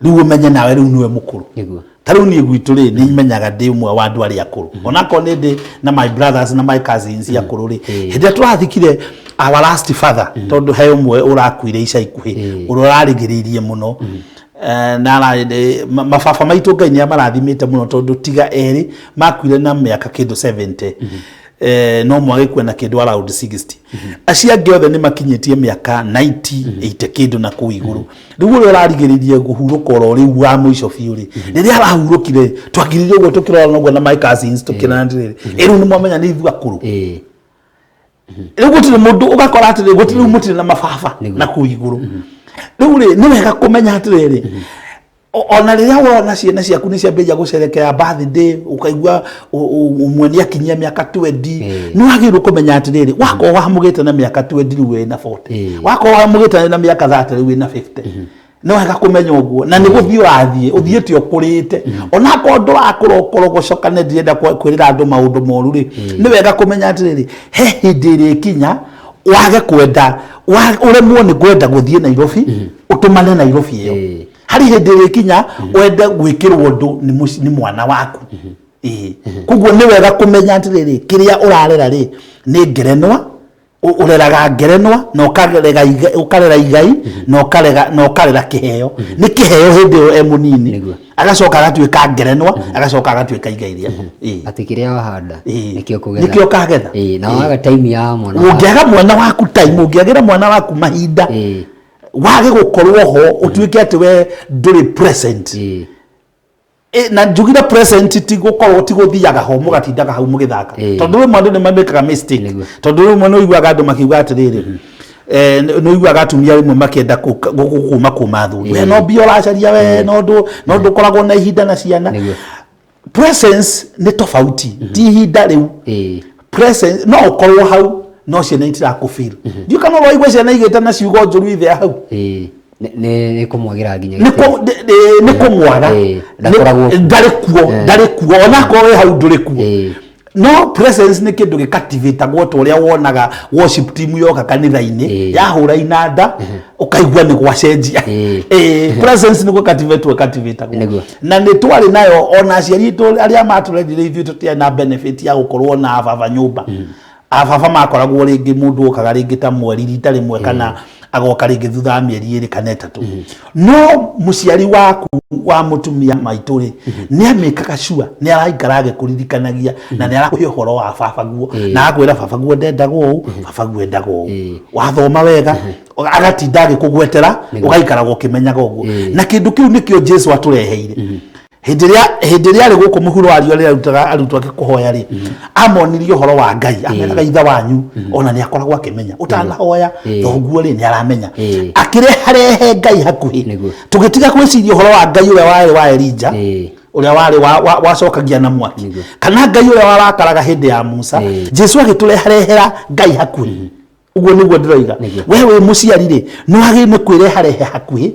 B: rĩu ũmenye nawe rĩu nĩwe mũkũrũ. Ta rĩu niĩ gwitũ rĩ, nĩ menyaga ndĩ ũmwe wa andũ arĩa akũrũ, onakorwo nĩ ndĩ na my brothers na my cousins akũrũ rĩ. Hĩndĩ ĩrĩa tũrathikire our last father, tondũ he ũmwe ũrakuire ica ikuhĩ, ũrĩa ũrarigĩrĩirie mũno. Na mababa maitũ Ngai nĩ amarathimĩte mũno, tondũ tiga erĩ makuire na mĩaka kĩndũ 70, no mwagĩkua na kĩndũ around 60, acio angĩ othe nĩ makinyĩtie mĩaka 90, 80 kĩndũ na kũu igũrũ. Rĩu ũrĩa ũrarigĩrĩirie kũhurũka oro rĩu wa mũico biũ rĩ, rĩrĩa arahurũkire, twakirire ũguo tũkĩrora ũguo na my cousins, tũkĩrana atĩrĩrĩ, ĩ rĩu nĩ mwamenya nĩ ithuĩ akũrũ. Rĩu gũtirĩ mũndũ, ũgakora atĩrĩ, gũtirĩ, rĩu mũtirĩ na mababa na kũu igũrũ. Rĩu rĩ, nĩ wega kũmenya atĩrĩrĩ, ona rĩrĩa wona ciana ciaku nĩ ciambĩrĩria gũcerekea birthday, ũkaigua ũmwe nĩ akinyia mĩaka 20, nĩ wagĩrĩirwo kũmenya atĩrĩrĩ, wakorwo wamũgĩte na mĩaka 20, rĩu wĩna 40, wakorwo wamũgĩte na mĩaka 30, rĩu wĩna 50. Nĩ wega kũmenya ũguo, na nĩ gũthiĩ ũrathiĩ ũthiĩte ũkũrĩte, onakorwo ndũrakũra ũkorogocoka. Nĩ ndirenda kwĩrĩra andũ maũndũ moru rĩ, nĩ wega kũmenya atĩrĩrĩ, he hĩndĩ ĩrĩkinya wage kwenda, ũremwo nĩ kwenda gũthiĩ Nairobi, ũtũmane Nairobi ĩyo. Harĩ hĩndĩ ĩrĩkinya wende gwĩkĩrwo ũndũ nĩ mwana waku. Ĩĩ, koguo nĩ wega kũmenya atĩrĩrĩ, kĩrĩa ũrarera rĩ, nĩ ngerenwa. Ũreraga ngerenwa na ũkarera igai na ũkarera kĩheo. Nĩ kĩheo hĩndĩ ĩyo e mũnini, agacoka agatuĩka ngerenwa, agacoka agatuĩka igai rĩaku. Ĩĩ.
A: Atĩ kĩrĩa wahanda nĩkĩo ũkũgetha.
B: Nĩkĩo ũkagetha.
A: Ĩĩ, na waga time ya mwana
B: waku. Ũngĩaga mwana waku time, ũngĩagĩra mwana waku mahinda, wage gũkorwo ho, ũtuĩke atĩ we ndũrĩ present. Na njugire present ti gũkorwo, ti gũthiaga ho mũgatindaga hau mũgĩthaka, tondũ rĩmwe andũ nĩ mamĩkaga mistake. Tondũ rĩmwe nĩ ũiguaga andũ makiuga atĩrĩrĩ, nĩ ũiguaga atumia rĩmwe makĩenda gũkũma kũma thuri, we no mbia ũracaria, we no ndũkoragwo na ihinda na ciana. Presence nĩ tofauti, ti ihinda rĩu. Presence no ũkorwo hau no ciana itirakũ feel. Ndiũ kana ũraigua ciana igĩtana ciugo njũru ithe hau.
A: Nĩ kũmwagĩra nginya
B: nĩ
A: gĩtĩo.
B: Nĩ kũmwaga.
A: Ndakoragwo kuo.
B: Ndarĩ kuo. Ndarĩ kuo, onakorwo wĩ hau ndũrĩ kuo. No presence nĩ kĩndũ gĩkativĩtagwo, ta ũrĩa wonaga worship team yoka kanitha-inĩ, yahũra inanda, ũkaigua nĩ gwacenjia. Presence nĩ gũkativĩtwo, ĩkativĩtagwo. Na nĩ twarĩ nayo, ona aciari aitũ arĩa matũrerire ithuĩ tũtiarĩ na benefit ya gũkorwo na baba nyũmba. Ababa makoragwo rĩngĩ mũndũ okaga rĩngĩ ta mweri rita rĩmwe, kana agoka rĩngĩ thutha wa mĩeri 2 kana 3. No mũciari waku wa mũtumia maitũ rĩ, nĩ amĩkaga sure nĩ araikara agĩkũririkanagia na nĩ arakũhe ũhoro wa baba guo, na agakwĩra baba guo ndendaga ũũ, baba guo endaga ũũ. Wathoma wega, agatinda agĩkũgwetera, ũgaikaraga ũkĩmenyaga ũguo. Na kĩndũ kĩu nĩkĩo Jesu atũreheire hĩndĩ ĩrĩa arĩ gũkũ mũhuro wa riũa, rĩrĩa arutaga arutwo ake kũhoya rĩ, amonirie ũhoro wa Ngai, ameraga ithe wanyu ona nĩ akoragwo akĩmenya ũtanahoya. Thoguo rĩ, nĩ aramenya. Akĩreharehe Ngai hakuhĩ, tũgĩtiga gwĩciria ũhoro wa Ngai ũrĩa warĩ wa Elija, ũrĩa warĩ wacokagia na mwaki, kana Ngai ũrĩa warakaraga hĩndĩ ya Musa. Jesu agĩtũreharehera Ngai hakuhĩ. Ũguo nĩguo ndĩroiga. We wĩ mũciari rĩ, nĩ wagĩrĩirwo nĩ kwĩreharehe hakuhĩ.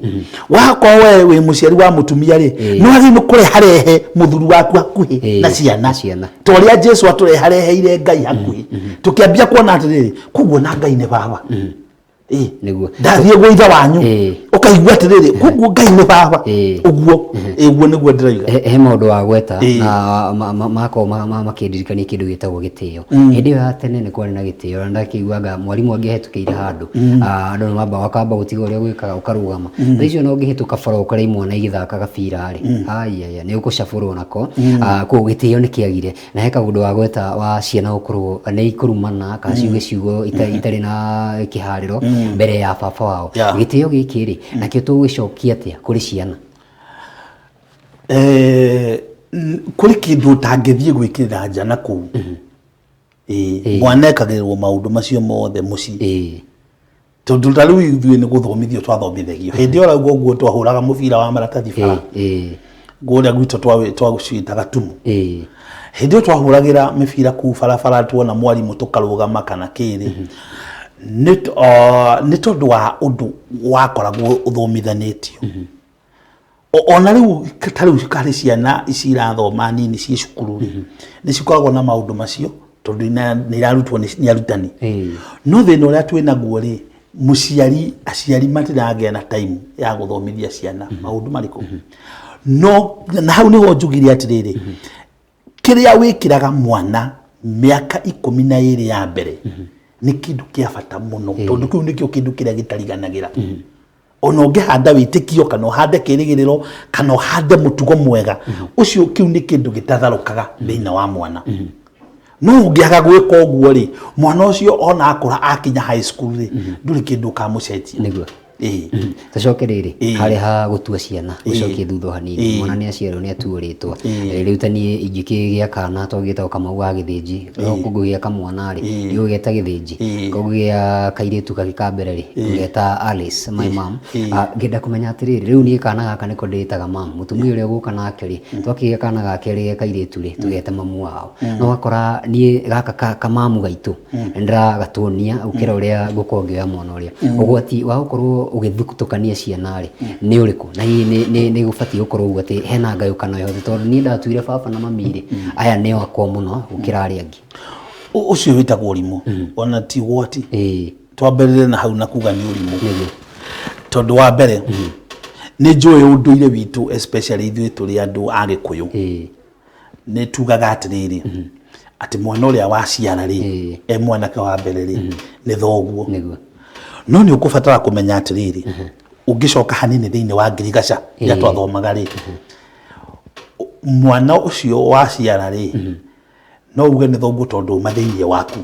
B: Wakorwo we wĩ mũciari wa mũtumia rĩ, nĩ wagĩrĩirwo nĩ kũreharehe mũthuri waku hakuhĩ na ciana,
A: na ciana.
B: Ta ũrĩa Jesu atũrehareheire Ngai hakuhĩ, tũkĩambia kuona atĩrĩrĩ, koguo na Ngai nĩ baba. Ndathiĩ gwa ithe wanyu, ũkaigua atĩrĩrĩ, koguo Ngai nĩ baba. Ũguo. Ũguo nĩguo ndĩroiga.
A: He maũndũ wagweta na makorwo makĩndirikania kĩndũ gĩtagwo gĩtĩo. Hĩndĩ ĩyo ya tene nĩ kwarĩ na gĩtĩo, na ndakĩiguaga mwarimũ angĩahĩtũkĩire handũ, andũ nĩ mambaga ũkamba gũtiga ũrĩa ũgwĩkaga ũkarũgama. Thaa icio ona ũngĩhĩtũka bara ũkore imwana igĩthaka gabira rĩ, aiaya, nĩ ũkũcabũrwo nako. Koguo gĩtĩo nĩ kĩagire. Na he kaũndũ wagweta wa ciana gũkorwo nĩ ikũrumana kana ciuge ciugo itarĩ na kĩharĩro mbere ya baba wao. Gĩtĩo gĩkĩ rĩ, nakĩo tũgũgĩcokia atĩa kũrĩ ciana?
B: Kũrĩ kĩndũ ũtangĩthiĩ gwĩkĩrĩra nja na kũu. Ĩĩ, mwana ekagĩrĩrwo maũndũ macio mothe mũciĩ, tondũ ta rĩu ithuĩ nĩ gũthomithio twathomithagio. Hĩndĩ ĩyo ũrauga ũguo, twahũraga mũbira wa maratathi bara kũrĩa gwitũ, twagũciĩtaga tumu. Hĩndĩ ĩyo twahũragĩra mĩbira kũu barabara, tuona mwarimũ tũkarũgama kana kĩrĩ, nĩ tondũ wa ũndũ wakoragwo ũthomithanĩtio. Ona rĩu ta rĩu harĩ ciana ici irathoma nini ciĩ cukuru rĩ, nĩ cikoragwo na maũndũ macio tondũ nĩ irarutwo nĩ arutani. No thĩna ũrĩa twĩ naguo rĩ, mũciari, aciari matiragĩa na time ya gũthomithia ciana maũndũ marĩkũ. No na hau nĩho njugire atĩrĩrĩ, kĩrĩa wĩkĩraga mwana mĩaka 12 ya mbere nĩ kĩndũ kĩa bata mũno, tondũ kĩu nĩkĩo kĩndũ kĩrĩa gĩtariganagĩra. Ona ũngĩhanda wĩtĩkio kana ũhande kĩrĩgĩrĩro kana ũhande mũtugo mwega, ũcio kĩu nĩ kĩndũ gĩtatharũkaga thĩinĩ wa mwana. No ũngĩaga gwĩka ũguo rĩ, mwana ũcio ona akũra akinya high school rĩ, ndũrĩ kĩndũ ũkamũcenjia.
A: Nĩguo.
B: Ĩĩ.
A: Tũcoke rĩrĩ harĩ ha gũtua ciana, gũcokie thutha o hanini. Mwana nĩ aciarwo nĩ atuo rĩtwa. Rĩu ta niĩ ingĩkĩgĩa kana to gĩtagwo Kamau wa Gĩthĩnji, no ngũgĩa kamwana rĩ, ndigũgeta Gĩthĩnji. Ngũgĩa kairĩtu kangĩ ka mbere rĩ, ngũgeta Alice, my mom. Ngenda kũmenya atĩrĩrĩ, rĩu niĩ kana gaka nĩko ndĩĩtaga mom, mũtumia ũrĩa ũgũka nake rĩ, twakĩgĩa kana ga kerĩ ge kairĩtu rĩ, tũgete mamu wao. No ũgakora niĩ gaka kamamu gaitũ, nĩndĩragatuonia gũkĩra ũrĩa ngũkorwo ngĩoya mwana ũrĩa. Ũgwati wa gũkorwo ũgĩthutũkania ciana rĩ, nĩ ũrĩkũ? Na hihi nĩ gũbatiĩ gũkorwo ũguo atĩ hena ngayũkano yothe tondũ niĩ ndatuire baba na mami rĩ, aya nĩo akwa mũno gũkĩra arĩa angĩ.
B: Ũcio wĩtagwo ũrimũ, ona ti ũgwati. Twambĩrĩre na hau na kuga nĩ ũrimũ. Tondũ wa mbere, nĩ njũĩ ũndũire witũ especially ithuĩ tũrĩ andũ a Gĩkũyũ. Nĩ tugaga atĩrĩrĩ, atĩ mwana ũrĩa waciara rĩ, e mwanake wa mbere rĩ, nĩ thoguo. No nĩ ũkũbatara kũmenya atĩrĩrĩ, ũngĩcoka hanini thĩinĩ wa ngirigaca ĩrĩa twathomaga rĩ, mwana ũcio waciara rĩ, no uge nĩ thoguo tondũ uma thĩinĩ waku.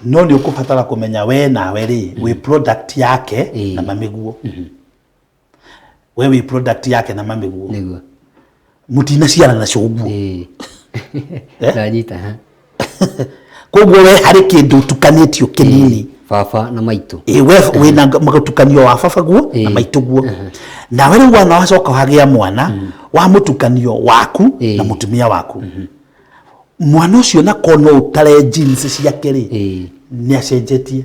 B: No nĩ ũkũbatara kũmenya we nawe rĩ, wĩ product yake na mamĩguo. We wĩ product yake na mamĩguo. Mũtinaciarana cũguo.
A: Ndanyita, ha?
B: Koguo we harĩ kĩndũ ũtukanĩtio kĩnini.
A: Baba na maitũ.
B: Ĩĩ, we wĩna mũtukanio wa baba guo na maitũ guo. Nawe rĩu wana wacoka wagĩa mwana wa mũtukanio waku na mũtumia waku. Mwana ũcio nako no ũtare genes ciake rĩ, nĩ acenjetie.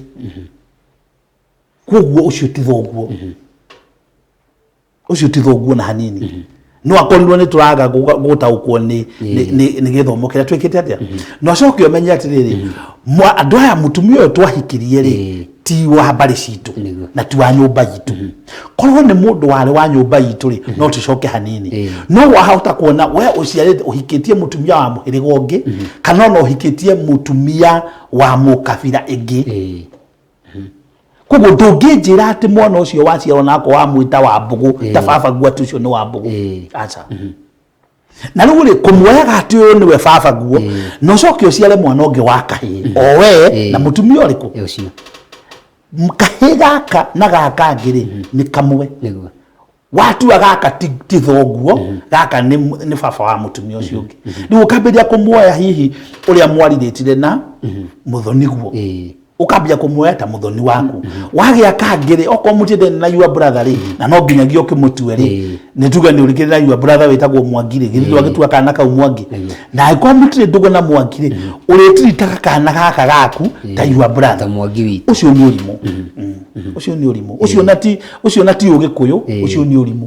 B: Koguo ũcio ti thoguo. Ũcio ti thoguo na hanini. No akorirwo nĩ tũraga gũtaũkwo nĩ nĩ gĩthomo kĩrĩa twĩkĩte atĩa. Na ũcoke ũmenye atĩrĩrĩ, andũ aya mũtumia ũyũ twahikirie rĩ, ti wa mbarĩ citũ na ti wa nyũmba itũ. Korwo nĩ mũndũ warĩ wa nyũmba itũ rĩ, no tũcoke hanini. No wahota kuona we ũciarĩte ũhikĩtie mũtumia wa mũhĩrĩga ũngĩ, kana ona ũhikĩtie mũtumia wa mũkabira ĩngĩ. Koguo ndũngĩnjĩra atĩ mwana ũcio waciarwo nako wamwĩta wa mbũgũ ta baba guo atĩ ũcio nĩ wa mbũgũ. Aca. Na rĩu rĩ, kũmuoyaga atĩ ũyũ nĩwe baba guo, na ũcoke ũciare mwana ũngĩ wa kahĩĩ, o we na mũtumia ũrĩkũ?
A: Ũcio.
B: Kahĩĩ gaka na gaka kangĩ rĩ, nĩ kamwe. Watua gaka ti thoguo, gaka nĩ baba wa mũtumia ũcio ũngĩ. Rĩu ũkambĩrĩria kũmuoya hihi ũrĩa mwarirĩtire na mũthoni guo. Ũkambia kũmuoya ta mũthoni waku. Wagĩa kangĩ rĩ, okorwo mũtiendene na your brother rĩ, na no nginyagia ũkĩmũtue rĩ, nĩ tuge nĩ ũrĩkĩrĩ na your brother wĩtagwo Mwangi rĩ, githĩ ndwagĩtua kana kau Mwangi? Na angĩkorwo mũtirĩ ndũgũ na Mwangi rĩ, ũrĩtiritaga kana gaka gaku ta your brother.
A: Ta Mwangi witũ.
B: Ũcio nĩ ũrimũ. Ũcio nĩ ũrimũ. Ũcio na ti, ũcio na ti ũgĩkũyũ, ũcio nĩ ũrimũ.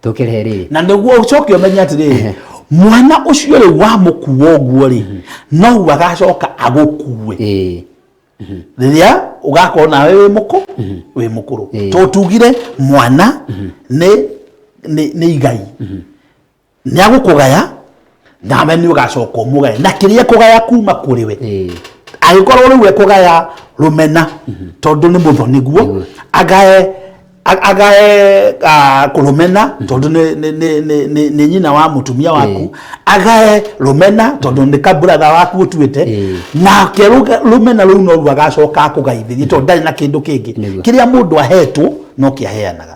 A: Tũkĩrehe rĩrĩ.
B: Na nĩguo ũcoke ũmenye atĩrĩrĩ, mwana ũcio rĩu wamũkua ũguo rĩ, noguo agacoka agũkue. Rĩrĩa ũgakorwo nawe wĩ mũkũ, wĩ mũkũrũ. Tondũ tugire mwana nĩ igai. Nĩ agũkũgaya, nawe nĩ ũgacoka ũmũgaye. Na kĩrĩa ekũgaya kuma kũrĩ we, angĩkorwo rĩu ekũgaya rũmena, tondũ nĩ mũthoni guo, agae kũrũmena tondũ nĩ nyina wa mũtumia waku, agae rũmena tondũ nĩ kaburatha waku ũtuĩte, nake rũmena rũu noruo agacoka akũgaithĩrie tondũ ndarĩ na kĩndũ kĩngĩ. Kĩrĩa mũndũ ahetwo no kĩaheanaga.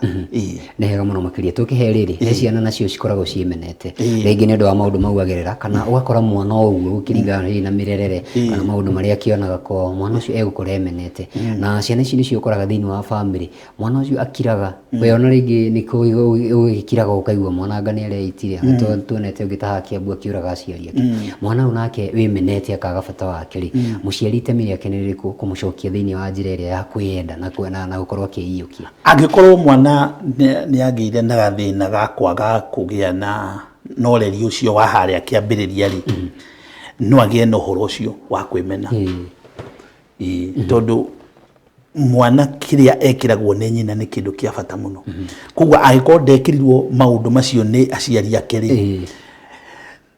A: Nĩ hega mũno makĩria. Tũkĩhe rĩrĩ, he ciana nacio cikoragwo ciĩmenete. Rĩngĩ nĩ ũndũ wa maũndũ mau agerera, kana ũgakora mwana o ũguo gũkĩringana hihi na mĩrerere, kana maũndũ marĩa akĩonaga kwao, mwana ũcio egũkũra emenete. Na ciana ici nĩcio ũkoraga thĩinĩ wa bamĩrĩ, mwana ũcio akiraga, we ona rĩngĩ nĩ ũgĩkiraga ũkaigua mwana anga nĩ areitire, tuonete ũngĩ ta haha Kiambu akĩũraga aciari ake. Mwana ũyũ nake wĩmenete akaga bata wake rĩ, mũciari itemi rĩake nĩ rĩrĩkũ kũmũcokia thĩinĩ wa njĩra ĩrĩa ya kwĩyenda na gũkorwo akĩiyũkia?
B: Angĩkorwo mwana nĩ agĩire na gathĩna ga kwaga kũgĩa na na ũreri ũcio wa harĩa kĩambĩrĩria rĩ, no agĩe na ũhoro ũcio wa kwĩmena. Ĩĩ, tondũ mwana kĩrĩa ekĩragwo nĩ nyina nĩ kĩndũ kĩa bata mũno. Koguo angĩkorwo ndekĩrirwo maũndũ macio nĩ aciari ake rĩ,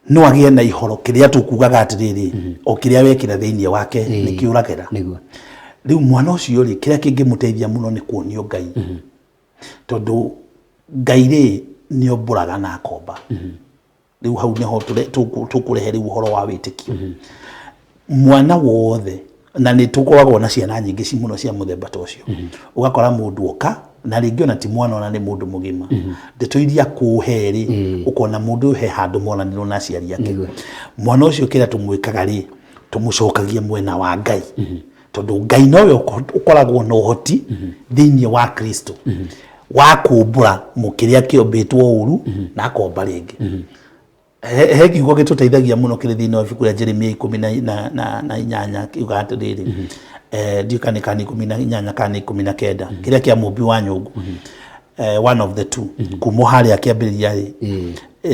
B: no agĩe na ihoro kĩrĩa tũkugaga atĩrĩrĩ, o kĩrĩa wekĩra thĩinĩ wake nĩ kĩũragĩra. Rĩu mwana ũcio rĩ, kĩrĩa kĩngĩmũteithia mũno nĩ kuonio Ngai, tondũ Ngai rĩ nĩ ombũraga na akomba. Rĩu hau nĩho tũkũrehe rĩu ũhoro wa wĩtĩkio. Mwana wothe, na nĩ tũkoragwo na ciana nyingĩ mũno cia mũthemba ta ũcio, ũgakora mũndũ oka na rĩngĩ ona ti mwana, ona nĩ mũndũ mũgima, ndeto iria akũhe rĩ, ũkona mũndũ ũyũ he handũ monanirwo na aciari ake. Mwana ũcio kĩrĩa tũmwĩkaga rĩ, tũmũcokagia mwena wa Ngai, tondũ Ngai nowe ũkoragwo na ũhoti thĩinĩ wa Kristo wa kũmbũra kĩrĩa kĩombĩtwo ũru na akomba rĩngĩ. He kiugo gĩtũteithagia mũno kĩrĩ thĩinĩ wa ibuku rĩa Jeremia 18, kiuga atĩrĩrĩ, ndiũĩ kana nĩ kana 18 kana nĩ 19, kĩrĩa kĩa mũmbi wa nyũngũ, one of the two, kuma harĩa kĩambĩrĩria rĩ,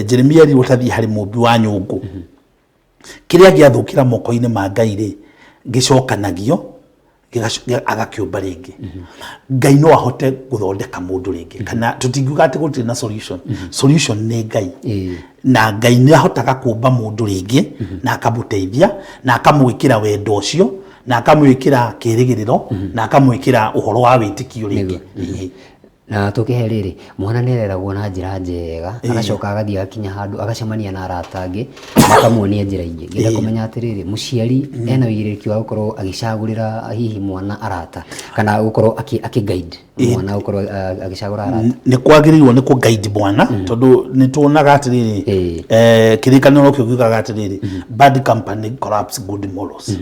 B: Jeremia erirwo tathiĩ harĩ mũmbi wa nyũngũ. Kĩrĩa gĩathũkĩra moko-inĩ ma Ngai rĩ, gĩcokanagio agakĩũmba rĩngĩ. Ngai no ahote gũthondeka mũndũ rĩngĩ, kana tũtingiuga atĩ gũtirĩ na solution. Solution nĩ Ngai, na Ngai nĩ ahotaga kũmba mũndũ rĩngĩ na akamũteithia na akamwĩkĩra wendo ũcio na akamwĩkĩra kĩrĩgĩrĩro na akamwĩkĩra ũhoro wa wĩtĩkio rĩngĩ.
A: Na tũkĩhe rĩrĩ, mwana nĩ areragwo na njĩra njega, agacoka agathiĩ agakinya handũ agacemania na arata angĩ makamuonia njĩra ingĩ. Ngĩenda kũmenya atĩrĩrĩ, mũciari ena ũigĩrĩrĩki wa gũkorwo agĩcagũrĩra hihi mwana arata kana gũkorwo akĩ guide mwana gũkorwo agĩcagũra arata?
B: Nĩ kwagĩrĩirwo nĩ kũ guide mwana, tondũ nĩ tuonaga atĩrĩrĩ, kĩrĩkanĩro kĩu kiugaga atĩrĩrĩ, bad company corrupts good morals.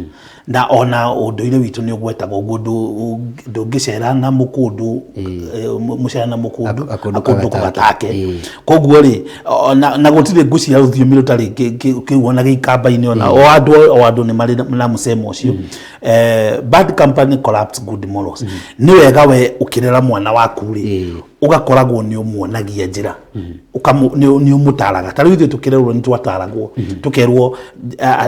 B: Na ona ũndũire witũ nĩ ũgwetaga ũguo, ndũngĩcera na mũkũndũ, mũcera na mũkũndũ
A: akũndũkaga
B: akũndũkaga
A: take.
B: Take. Koguo rĩ, na gũtirĩ ngũcia rũthiomi rũtarĩ kĩu ona gĩikamba-inĩ, ona o andũ nĩ marĩ na mũcemo ũcio. Bad company corrupts good morals. Nĩ wega we ũkĩrera mwana waku rĩ, ũgakoragwo nĩ ũmuonagia njĩra, nĩ ũmũtaraga. Ta rĩu ithuĩ tũkĩrerwo nĩ twataragwo, tũkerwo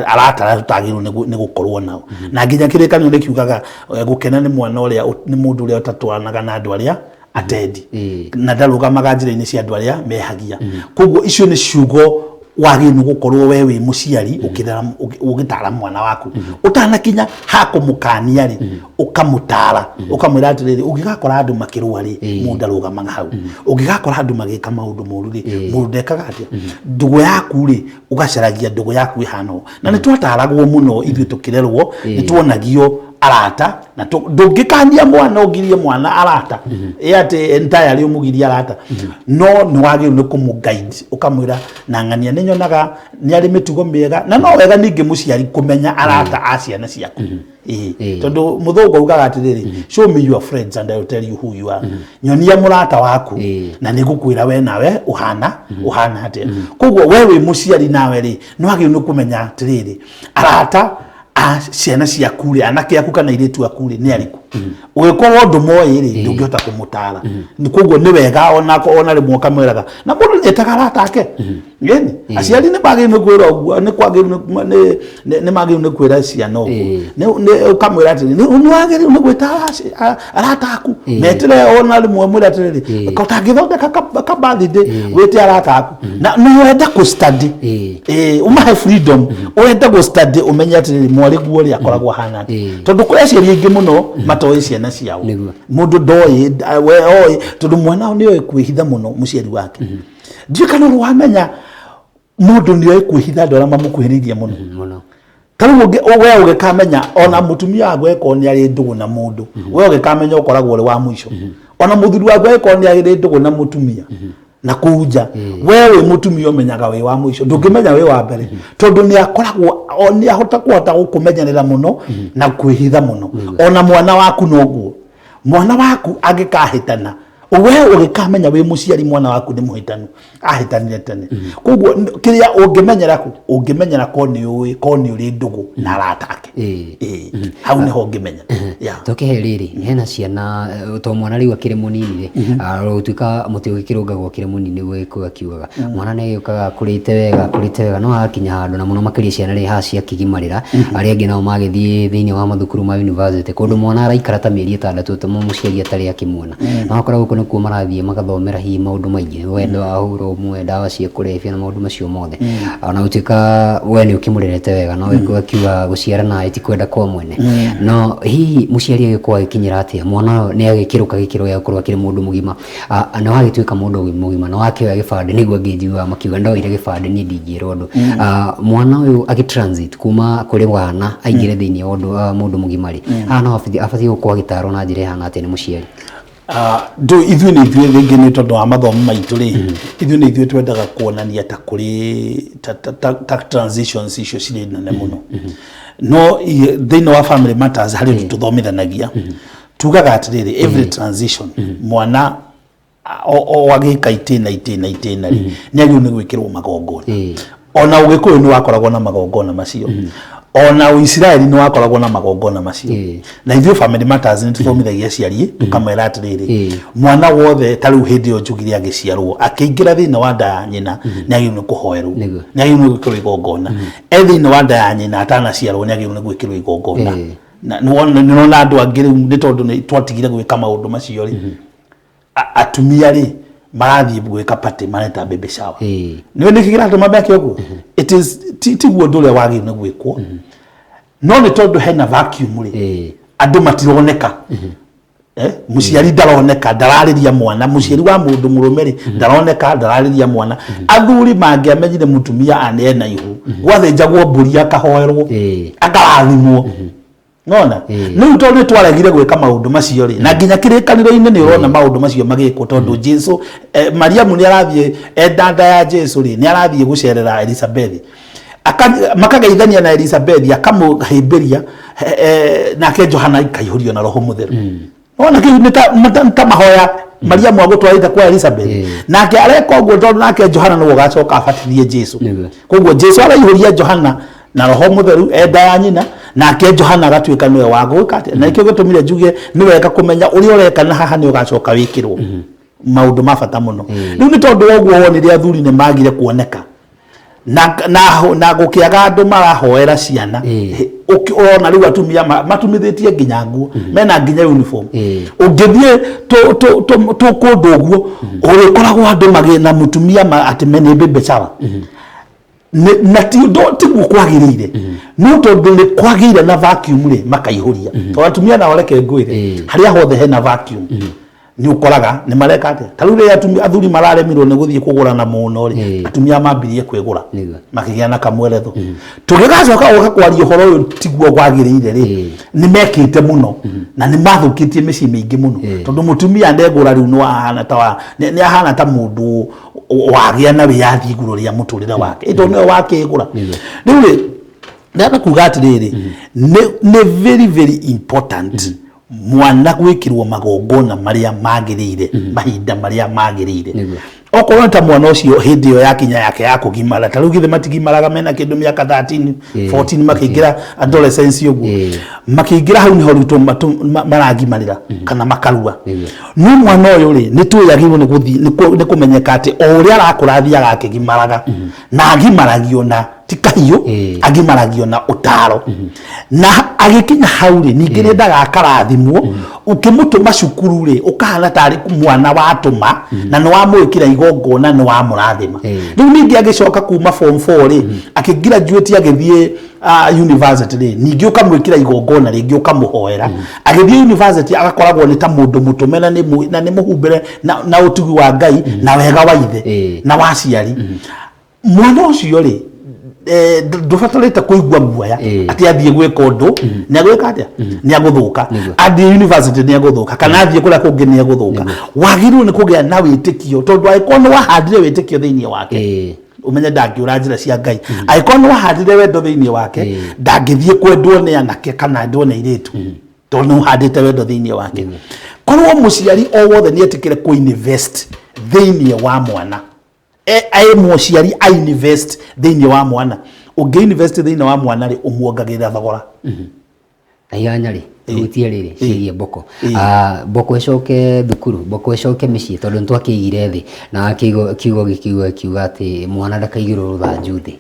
B: arata arĩa tũtagĩrĩirwo nĩ gũkorwo nao, na nginya kĩrĩkanĩro nĩ kiugaga, gũkena nĩ mwana ũrĩa nĩ mũndũ ũrĩa ũtatwaranaga na andũ arĩa atendi na ndarũgamaga njĩra-inĩ cia andũ arĩa mehagia. Koguo icio nĩ ciugo wagĩrĩirwo nĩ gũkorwo we wĩ mũciari ũkĩrera, ũgĩtara mwana waku. Ũtanakinya ha kũmũkania rĩ, ũkamũtara, ũkamwĩra atĩrĩrĩ, ũngĩgakora andũ makĩrũa rĩ, mũndũ ndarũgamaga hau. Ũngĩgakora andũ magĩka maũndũ moru rĩ, mũndũ ndekaga atĩa. Ndũgũ yaku rĩ, ũgacaragia ndũgũ yaku ĩhana ũũ. Na nĩ twataragwo mũno ithuĩ tũkĩrerwo, nĩ tuonagio arata, na ndũngĩkania mwana ũgirie mwana arata, ĩ atĩ entirely ũmũgirie arata, no nĩ wagĩrĩirwo nĩ kũmũ guide, ũkamwĩra na ng'ania nĩ nyonaga nĩ arĩ mĩtugo mĩega. Na no wega ningĩ mũciari kũmenya arata a ciana ciaku. Tondũ mũthũngũ augaga atĩrĩrĩ, "Show me your friends and I will tell you who you are." Nyonia mũrata waku na nĩ ngũkwĩra we nawe ũhana atĩa. Koguo we wĩ mũciari nawe rĩ, nĩ wagĩrĩirwo nĩ kũmenya atĩrĩrĩ, arata a ciana ciaku rĩ, anake aku kana airĩtu aku rĩ, nĩ arĩkũ. Ũgĩkorwo ndũmoĩ rĩ, ndũngĩhota kũmũtara. Koguo nĩ wega ona rĩmwe ũkamwĩraga, na mũndũ nĩ etaga arata ake. Ĩni, aciari nĩ magĩrĩirwo nĩ kwĩra ũguo, nĩ kwagĩrĩirwo nĩ magĩrĩirwo nĩ kwĩra ciana ũguo. Nĩ ũkamwĩra atĩrĩrĩ, nĩ wagĩrĩirwo nĩ gwĩta arata aku, metĩre ona rĩmwe mwĩre atĩrĩrĩ, ũtangĩthondeka ka birthday, wĩte arata aku. Na nĩ wenda kũ study, ũmahe freedom, ũrenda gũ study ũmenye atĩrĩrĩ, mwarĩ guo rĩ akoragwo ahana atĩa. Tondũ kũrĩ aciari aingĩ mũno matoĩ ciana ciao. Mũndũ ndoĩ we oĩ, tondũ mwana nĩ oĩ kwĩhitha mũno mũciari wake. Ndiũĩ kana ũrĩ wamenya mũndũ nĩ oĩ kwĩhitha andũ arĩa mamũkuhĩrĩirie mũno.
A: Mũno.
B: Ta rĩu we ũgĩkamenya ona mũtumia waku angĩkorwo nĩ arĩ ndũgũ na mũndũ, we ũgĩkamenya ũkoragwo ũrĩ wa mũico. Ona mũthuri waku angĩkorwo nĩ arĩ ndũgũ na mũtumia na kũu nja, we wĩ mũtumia ũmenyaga wĩ wa mũico, ndũngĩmenya wĩ wa mbere, tondũ nĩ akoragwo nĩ ahota kũhota gũkũmenyerera mũno na kwĩhitha mũno. Ona mwana waku noguo, mwana waku angĩkahĩtana We ũgĩkamenya wĩ mũciari mwana waku nĩ mũhĩtanu, ahĩtanire tene. Koguo kĩrĩa ũngĩmenyera kũ, ũngĩmenyera ko nĩ ũĩ ko nĩ ũrĩ ndũgũ na arata ake. Ĩĩ, hau nĩho ũngĩmenya. Yeah.
A: Tũkĩhe rĩrĩ, hena ciana to mwana rĩu akĩrĩ mũnini rĩ, gũtuĩka mũtĩ ũgĩkĩrũngagwo ũkĩrĩ mũnini nĩguo Gĩkũyũ akiugaga. Mwana nĩ agĩũkaga akũrĩte wega, akũrĩte wega, no agakinya handũ na mũno makĩria ciana rĩ haha ciakĩgimarĩra, arĩa angĩ nao magĩthiĩ thĩinĩ wa mathukuru ma university, kũndũ mwana araikara ta mĩeri 6 mũciari atarĩ akĩmuona. Na wakora gũkũ nĩkuo marathiĩ magathomera hihi maũndũ maingĩ, wendo wa hũra ũmwe, ndawa cia kũrebia na maũndũ macio mothe. Ona gũtuĩka we nĩ ũkĩmũrerete wega, no Gĩkũyũ akiuga gũciara naĩ ti kwenda kwa mwene. No hihi mũciari agĩkorwo agĩkinyĩra atĩa mwana ũyũ nĩ agĩkĩrũka gĩkĩro gĩa gũkorwo akĩrĩ mũndũ mũgima, na wagĩtuĩka mũndũ mũgima na wakĩoya gĩbandĩ, nĩguo angĩ njiguaga makiuga ndoire gĩbandĩ niĩ ndingĩrwo ũndũ. Mwana ũyũ agĩ transit kuma kũrĩ wana aingĩre thĩinĩ wa ũndũ mũndũ mũgima rĩ, haha no abatiĩ gũkorwo agĩtarwo na njĩra ĩhana atĩa nĩ mũciari?
B: Ndũ ithuĩ nĩ ithuĩ rĩngĩ nĩ tondũ wa mathomo maitũ rĩ, ithuĩ nĩ ithuĩ twendaga kuonania ta kũrĩ ta transitions icio cirĩ nene mũno. No thĩinĩ wa Family Matters harĩ ũndũ tũthomithanagia, tugaga atĩrĩrĩ, every transition mwana o agĩka itĩna itĩna itĩna rĩ, nĩ agĩrĩirwo nĩ gwĩkĩrwo magongona. Ona Ũgĩkũyũ nĩ wakoragwo na magongona macio, ona Ũisiraeli nĩ wakoragwo na magongona macio. Na ithuĩ Family Matters nĩ tũthomithagia aciari tũkamera atĩrĩrĩ, mwana wothe ta rĩu hĩndĩ ĩyo njugire agĩciarwo akĩingĩra thĩinĩ wa nda ya nyina nĩ agĩrĩirwo nĩ kũhoerwo, nĩ agĩrĩirwo nĩ gwĩkĩrwo igongona. E thĩinĩ wa nda ya nyina atanaciarwo nĩ agĩrĩirwo nĩ gwĩkĩrwo igongona. Na nĩwona andũ angĩ rĩu nĩ tondũ nĩ twatigire gwĩka maũndũ macio rĩ, atumia rĩ marathiĩ gwĩka party mareta baby shower. Nĩwe nĩkĩ kĩratũma meke ũguo? It is tiguo ũndũ ũrĩa wagĩrĩirwo nĩ gwĩkwo, no nĩ tondũ hena vacuum rĩ, andũ matironeka. Mũciari ndaroneka, ndararĩria mwana. Mũciari wa mũndũ mũrũme rĩ, ndaroneka, ndararĩria mwana. Athuri mangĩamenyire mũtumia ane ena ihu, gwathĩnjagwo mbũri akahoerwo, akarathimwo. Nona rĩu tondũ nĩ twaregire gwĩka maũndũ macio rĩ, na nginya kĩrĩkanĩro-inĩ nĩ ũrona maũndũ macio magĩkwo, tondũ Jesu, Mariamu nĩ arathiĩ enda nda ya Jesu rĩ, nĩ arathiĩ gũcerera Elizabethi, makageithania na Elizabethi, akamũhĩmbĩria, nake Johana ikaihũrio na Roho Mũtheru. Wona kĩu nĩ ta mahoya Mariamu agũtwarĩte kwa Elizabeth. Nake areka ũguo tondũ nake Johana nĩwe ũgacoka abatithie Jesu. Koguo Jesu araihũria Johana na Roho Mũtheru enda ya nyina, nake Johana agatuĩka nĩwe wa gwĩka atĩa. Na nĩkĩo gĩtũmire njuge nĩ wega kũmenya ũrĩa ũreka na haha nĩ ũgacoka wĩkĩrwo maũndũ ma bata mũno. Rĩu nĩ tondũ wa ũguo wonire athuri nĩ magire kuoneka na gũkĩaga andũ marahoera ciana. Ũrona rĩu atumia matumithĩtie nginya nguo, mena nginya uniform. Ũngĩthiĩ kũndũ ũguo ũrĩkoragwo andũ magĩ na mũtumia atĩ nĩ baby shower. Na tiguo kwagĩrĩire, no tondũ nĩ kwagĩire na vacuum rĩ, makaihũria. Tondũ atumia nao reke ngwĩre, harĩa hothe hena vacuum nĩ ũkoraga nĩ mareka atĩa. Ta rĩu rĩrĩa athuri mararemirwo nĩ gũthiĩ kũgũrana mũno rĩ, atumia mambirie kwĩgũra, makĩgĩa na kamweretho. Tũgĩgacoka gũka kwaria ũhoro ũyũ tiguo kwagĩrĩire rĩ, nĩ mekĩte mũno na nĩ mathũkĩtie mĩciĩ mĩingĩ mũno, tondũ mũtumia ndegũra rĩu nĩ ahana ta nĩ ahana ta mũndũ wagĩa na wĩyathi igũrũ rĩa mũtũrĩre wake, ĩ tondũ nĩwe wakĩgũra. Rĩu rĩ, ndĩrenda kuga atĩrĩrĩ, nĩ very very important mwana gwĩkĩrwo magongona marĩa magĩrĩire mahinda marĩa magĩrĩire. Okorwo nĩ ta mwana ũcio hĩndĩ ĩyo yakinya yake ya kũgimara, ta rĩu githĩ matigimaraga mena kĩndũ mĩaka 13, 14, makĩingĩra adolescence ũguo, makĩingĩra hau nĩho rĩu maragimarĩra kana makarua. No mwana ũyũ rĩ, nĩ tũĩ agĩrĩirwo nĩ gũthiĩ nĩ kũmenyeka atĩ o ũrĩa arakũra athiaga akĩgimaraga, na agimaragio na ti kahiũ, agimaragio na ũtaro. Na agĩkinya hau rĩ, ningĩ nĩ endaga akarathimwo. Ũkĩmũtũma cukuru rĩ, ũkahana tarĩ mwana watũma, na nĩ wamwĩkĩra igongona, nĩ wamũrathima. Rĩu ningĩ agĩcoka kuma form 4 rĩ, akĩgraduate agĩthiĩ university rĩ, ningĩ ũkamwĩkĩra igongona rĩngĩ, ũkamũhoera. Agĩthiĩ university agakoragwo nĩ ta mũndũ mũtũme, na nĩ mũhumbĩre na ũtugi wa Ngai na wega wa ithe na wa aciari. Mwana ũcio rĩ, ndũbatarĩte kũigua guoya atĩ athiĩ gwĩka ũndũ nĩ agwĩka atĩa, nĩ agũthũka. Athiĩ university nĩ agũthũka, kana athiĩ kũrĩa kũngĩ nĩ agũthũka. Wagĩrĩirwo nĩ kũgĩa na wĩtĩkio, tondũ angĩkorwo nĩ wahandire wĩtĩkio thĩinĩ wake, ũmenye ndangĩũra njĩra cia Ngai. Angĩkorwo nĩ wahandire wendo thĩinĩ wake, ndangĩthiĩ kwendwo nĩ anake kana endwo nĩ airĩtu, tondũ nĩ ũhandĩte wendo thĩinĩ wake. Korwo mũciari o wothe nĩ etĩkĩre kũ invest thĩinĩ wa mwana, e mũciari a invest thĩinĩ wa mwana, ũngĩ invest thĩinĩ wa mwana rĩ, ũmuongagĩrĩra thogora.
A: Na ihanya rĩ, tũhutie rĩrĩ ciĩgiĩ mboko. Mboko ĩcoke thukuru, mboko ĩcoke mĩciĩ, tondũ nĩ twakĩigire thĩ na kiugo gĩkiuga gĩkiuga atĩ mwana ndakaigĩrwo rũthanju thĩ,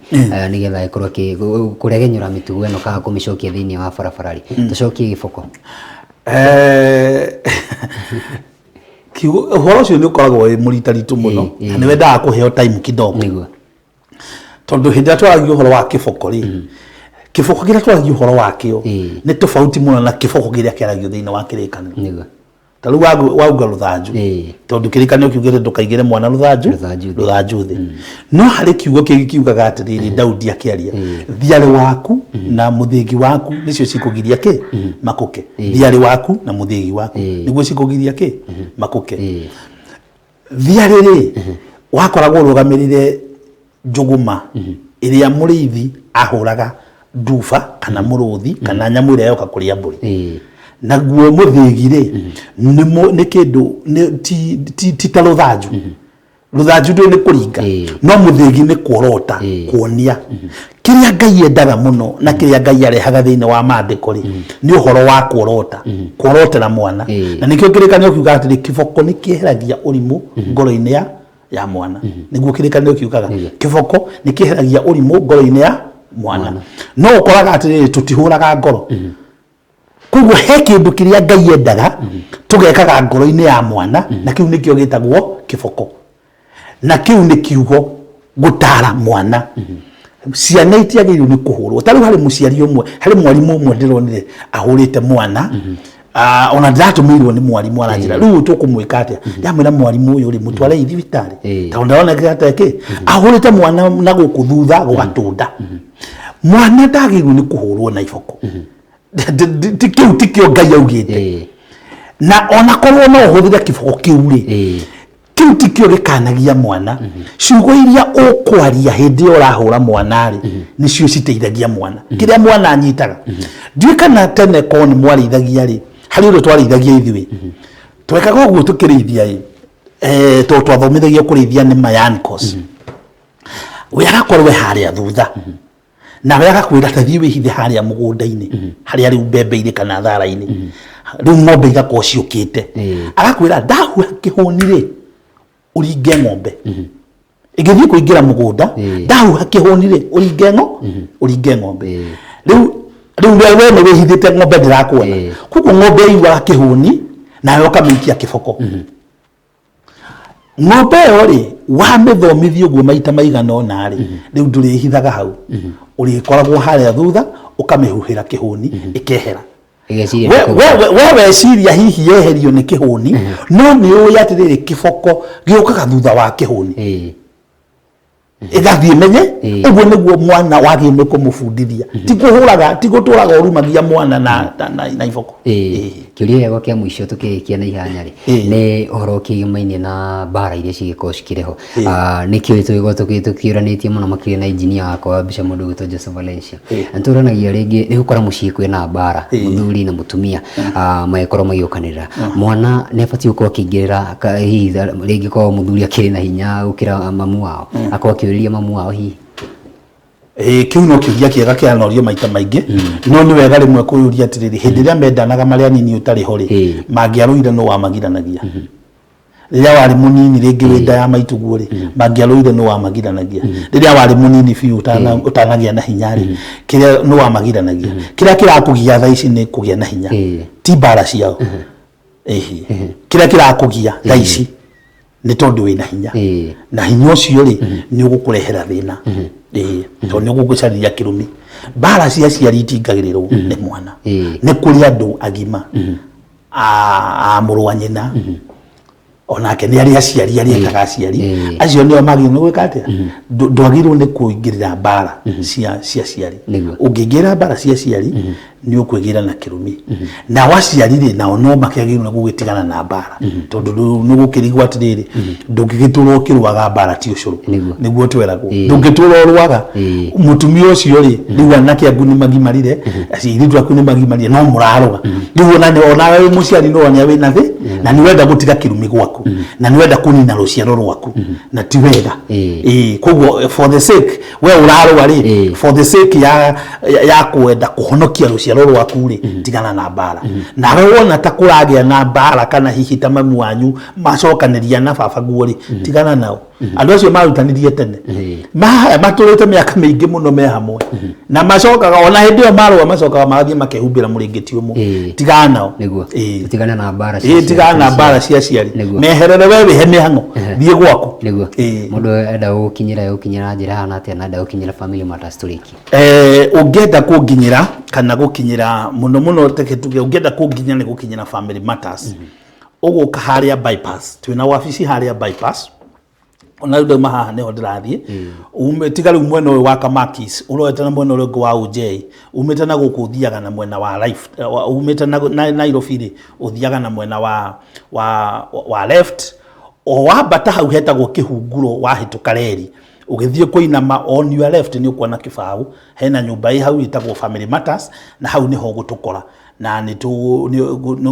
A: nĩgetha ĩkorwo kũregenyũra mĩtugo ĩno kana kũmĩcokia thĩinĩ wa barabara rĩ, tũcokie gĩboko.
B: Kiugo ũhoro ũcio nĩ ũkoragwo wĩ mũritaritũ mũno na nĩ wendaga kũheo time kidogo. Tondũ hĩndĩ ĩrĩa twaragia ũhoro wa kĩboko rĩ, kĩboko kĩrĩa twaragia ũhoro wakĩo nĩ tofauti mũno na kĩboko kĩrĩa kĩaragio thĩinĩ wa kĩrĩkanĩro. Ta rĩu wauga rũthanju, tondũ kĩrĩkanĩro kiugĩte ndũkaigĩre mwana rũthanju
A: Rũthanju thĩ.
B: Rũthanju thĩ. No harĩ kiugo kĩngĩ kiugaga atĩrĩrĩ, Daudi akĩaria, thiarĩ waku na mũthĩgi waku nĩcio cikũgiria kĩ makũke. Thiarĩ waku na mũthĩgi waku nĩguo cikũgiria kĩ makũke. Thiarĩ rĩ, wakoragwo ũrũgamĩrĩre njũgũma ĩrĩa mũrĩithi ahũraga nduba kana mũrũthi kana nyamũ ĩrĩa yoka kũrĩa mbũri. Naguo mũthĩgi rĩ, nĩ kĩndũ ti ta rũthanju. Rũthanju ndũĩ nĩ kũringa, no mũthĩgi nĩ kuorota, kuonia. Kĩrĩa Ngai endaga mũno na kĩrĩa Ngai arehaga thĩinĩ wa maandĩko rĩ, nĩ ũhoro wa kuorota, kuorotera mwana. Na nĩkĩo kĩrĩkanĩro kiugaga atĩrĩ, kĩboko nĩ kĩeheragia ũrimũ ngoro-inĩ ya mwana. Nĩguo kĩrĩkanĩro kiugaga, kĩboko nĩ kĩeheragia ũrimũ ngoro-inĩ ya mwana. No ũkoraga atĩrĩrĩ, tũtihũraga ngoro. Koguo he kĩndũ kĩrĩa Ngai endaga tũgekaga ngoro-inĩ ya mwana, na kĩu nĩkĩo gĩtagwo kĩboko. Na kĩu nĩ kiugo gũtara mwana. Ciana itiagĩrĩirwo nĩ kũhũrwo. Ta rĩu harĩ mũciari ũmwe, harĩ mwarimũ ũmwe ndĩronire ahũrĩte mwana, ona ndĩratũmĩirwo nĩ mwarimũ aranjĩra, rĩu tũkũmwĩka atĩa? Ndamwĩra mwarimũ ũyũ rĩ, mũtwarei thibitarĩ. Tondũ ndĩronekire atĩ ahũrĩte mwana na gũkũ thutha gũgatũnda. Mwana ndagĩrĩirwo nĩ kũhũrwo na iboko. Kĩu tikĩo Ngai augĩte. Na ona korwo no ũhũthĩre kĩboko kĩu rĩ, kĩu tikĩo gĩkanagia mwana. Ciugo iria ũkwaria hĩndĩ ĩyo ũrahũra mwana rĩ, nĩcio citeithagia mwana. Kĩrĩa mwana anyitaga. Ndiũĩ kana tene korwo nĩ mwarĩithagia rĩ, harĩ ũndũ twarĩithagia ithuĩ. Twekaga ũguo tũkĩrĩithia ĩ, tondũ twathomithagio kũrĩithia nĩ mayankos. We agakorwo e harĩa thutha. Nawe agakwĩra ta thiĩ wĩhithe harĩa mũgũnda-inĩ, harĩa rĩu mbembe irĩ kana thara-inĩ. Rĩu ng'ombe igakorwo ciũkĩte. Agakwĩra ndahuha kĩhũni rĩ, ũringe ng'ombe. Ĩngĩthiĩ kũingĩra mũgũnda, ndahuha kĩhũni rĩ, ũringe ng'ombe. Rĩu we nĩ wĩhithĩte ng'ombe ndĩrakuona. Koguo ng'ombe ĩiguaga kĩhũni, nawe ũkamĩikia kĩboko. Ng'ombe ĩyo rĩ, wamĩthomithia ũguo maita maigana ũna rĩ, rĩu ndũrĩhithaga hau. Ũrĩkoragwo harĩa thutha, ũkamĩhuhĩra kĩhũni, ĩkehera.
A: Ĩgeciria nĩ
B: We weciria hihi yeherio nĩ kĩhũni, no nĩ ũĩ atĩrĩrĩ, kĩboko gĩũkaga thutha wa kĩhũni. Ĩgathiĩ menye. Ũguo nĩguo mwana wagĩrĩirwo nĩ kũmũbundithia, ti kũhũraga, ti gũtũraga ũrumagia mwana na iboko.
A: Kĩũria gĩakwa kĩa mũico tũkĩrĩkia na ihanya rĩ, nĩ ũhoro ũkĩgimainie na mbara iria cigĩkorwo cikĩrĩ ho. Nĩ kĩũria tũgĩkorwo tũkĩũranĩtie mũno makĩria na engineer wakwa wa mbica mũndũ ũgwĩtwo Joseph Valencia. Na tũranagia rĩngĩ nĩ gũkora mũciĩ kwĩna mbara, mũthuri na mũtumia magĩkorwo magĩũkanĩrĩra. Mwana nĩ abatiĩ gũkorwo akĩingĩrĩra hihi rĩngĩ korwo mũthuri akĩrĩ na hinya gũkĩra mamu wao, akorwo akĩũrĩria mamu wao hihi?
B: Ĩĩ, kĩu no kĩũria kĩega kĩanorio maita maingĩ, no nĩ wega rĩmwe kwĩyũria atĩrĩrĩ, hĩndĩ ĩrĩa mendanaga marĩ anini ũtarĩ ho rĩ, mangĩarũire nũ wamagiranagia? Rĩrĩa warĩ mũnini rĩngĩ wĩ nda ya maitũguo rĩ, mangĩarũire nũ wamagiranagia? Rĩrĩa warĩ mũnini biũ ũtanagĩa na hinya rĩ, kĩrĩa nũ wamagiranagia? Kĩrĩa kĩrakũgia thaa ici nĩ kũgĩa na hinya, ti mbara ciao. Ĩhĩ. Kĩrĩa kĩrakũgia thaa ici nĩ tondũ wĩna hinya, na hinya ũcio rĩ, nĩ ũgũkũrehera thĩna. Ĩĩ, tondũ nĩ ũgũgũcarĩria kĩrumi. Mbara cia aciari itingagĩrĩrwo nĩ mwana. Nĩ kũrĩ andũ agima a mũrũ wa nyina, onake nĩ arĩ aciari arĩa etaga aciari, acio nĩo magĩrĩirwo nĩ gwĩka atĩa? Ndwagĩrĩirwo nĩ kũingĩrĩra mbara cia aciari. Ũngĩingĩrĩra mbara cia aciari, Nĩ ũkwĩgĩra na kĩrumi. Nao aciari rĩ, nao no makĩagĩrĩirwo nĩ gũgĩtigana na mbara, tondũ rĩu nĩ gũkĩrigwo atĩrĩrĩ, ndũngĩgĩtũra ũkĩrũaga mbara ti ũcũrũ. Nĩguo tweragwo. Ndũngĩtũra ũrũaga. Mũtumia ũcio rĩ, rĩu anake aku nĩ magimarire, airĩtu aku nĩ magimarire, no mũrarũa. Rĩu ona onawe wĩ mũciari nĩ ũronĩa wĩna thĩ na nĩ wenda gũtiga kĩrumi gwaku na nĩ wenda kũnina rũciaro rwaku, na ti wega. Ĩĩ, koguo for the sake we ũrarũa rĩ, for the sake ya kwenda kũhonokia rũciaro rwaku rĩ, tigana na mbara. Nawe wona ta kũragĩa na mbara, kana hihi ta mami wanyu macokanĩria na baba guo rĩ, tigana nao. Andũ acio marutanirie tene. Matũrĩte mĩaka mĩingĩ mũno me hamwe, na macokaga ona hĩndĩ ĩyo marũa, macokaga magathiĩ makehumbĩra mũrĩngĩti ũmwe. Tigana nao.
A: Tũtigane na mbara
B: cia Tigana na mbara cia aciari. Meherere, we wĩhe mĩhang'o, thiĩ gwaku.
A: Mũndũ enda gũkinyĩra, gũkinyĩra njĩra hana atĩa, na enda gũkinyĩra Family Matters tũrĩkie?
B: Ũngĩenda kũnginyĩra kana gũkinyĩra mũno mũno, reke tuge ũngĩenda kũnginyĩra nĩ gũkinyĩra Family Matters, ũgũka harĩa Bypass, twĩna wabici harĩa Bypass. Ona rĩu ndauma haha nĩho ndĩrathiĩ. Ume tiga rĩu mwena ũyũ wa Kamakis, ũrorete na mwena ũrĩa ũngĩ wa Ũnjei, umĩte na gũkũ ũthiaga na mwena wa left, umĩte na Nairobi rĩ, ũthiaga na mwena wa left. O wambata hau hetagwo Kĩhunguro, wahĩtũka reri ũgĩthiĩ kũinama, on your left nĩ ũkuona kĩbaũ, hena nyũmba ĩ hau ĩtagwo Family Matters, na hau nĩho ũgũtũkora. Na nĩ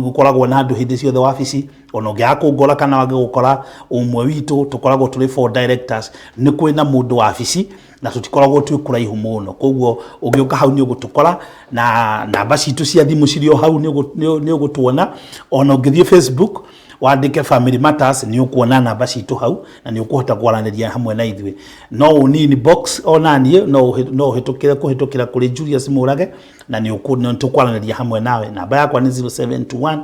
B: gũkoragwo na andũ hĩndĩ ciothe wabici. Ona ũngĩaga kũngora kana wage gũkora ũmwe witũ, tũkoragwo tũrĩ four directors, nĩ kwĩ na mũndũ wabici na tũtikoragwo twĩ kũraihu mũno. Koguo ũngĩũka hau nĩ ũgũtũkora, na namba citũ cia thimũ cirĩ o hau, nĩ ũgũtuona. Ona ũngĩthiĩ Facebook wandĩke Family Matters, nĩ ũkuona namba citũ hau na nĩ ũkũhota kwaranĩria hamwe na ithuĩ. No ũnini box ona niĩ no ũhĩtũkĩre kũhĩtũkĩra kũrĩ Julius Mũrage, na nĩ tũkwaranĩria hamwe nawe. Namba yakwa nĩ 0721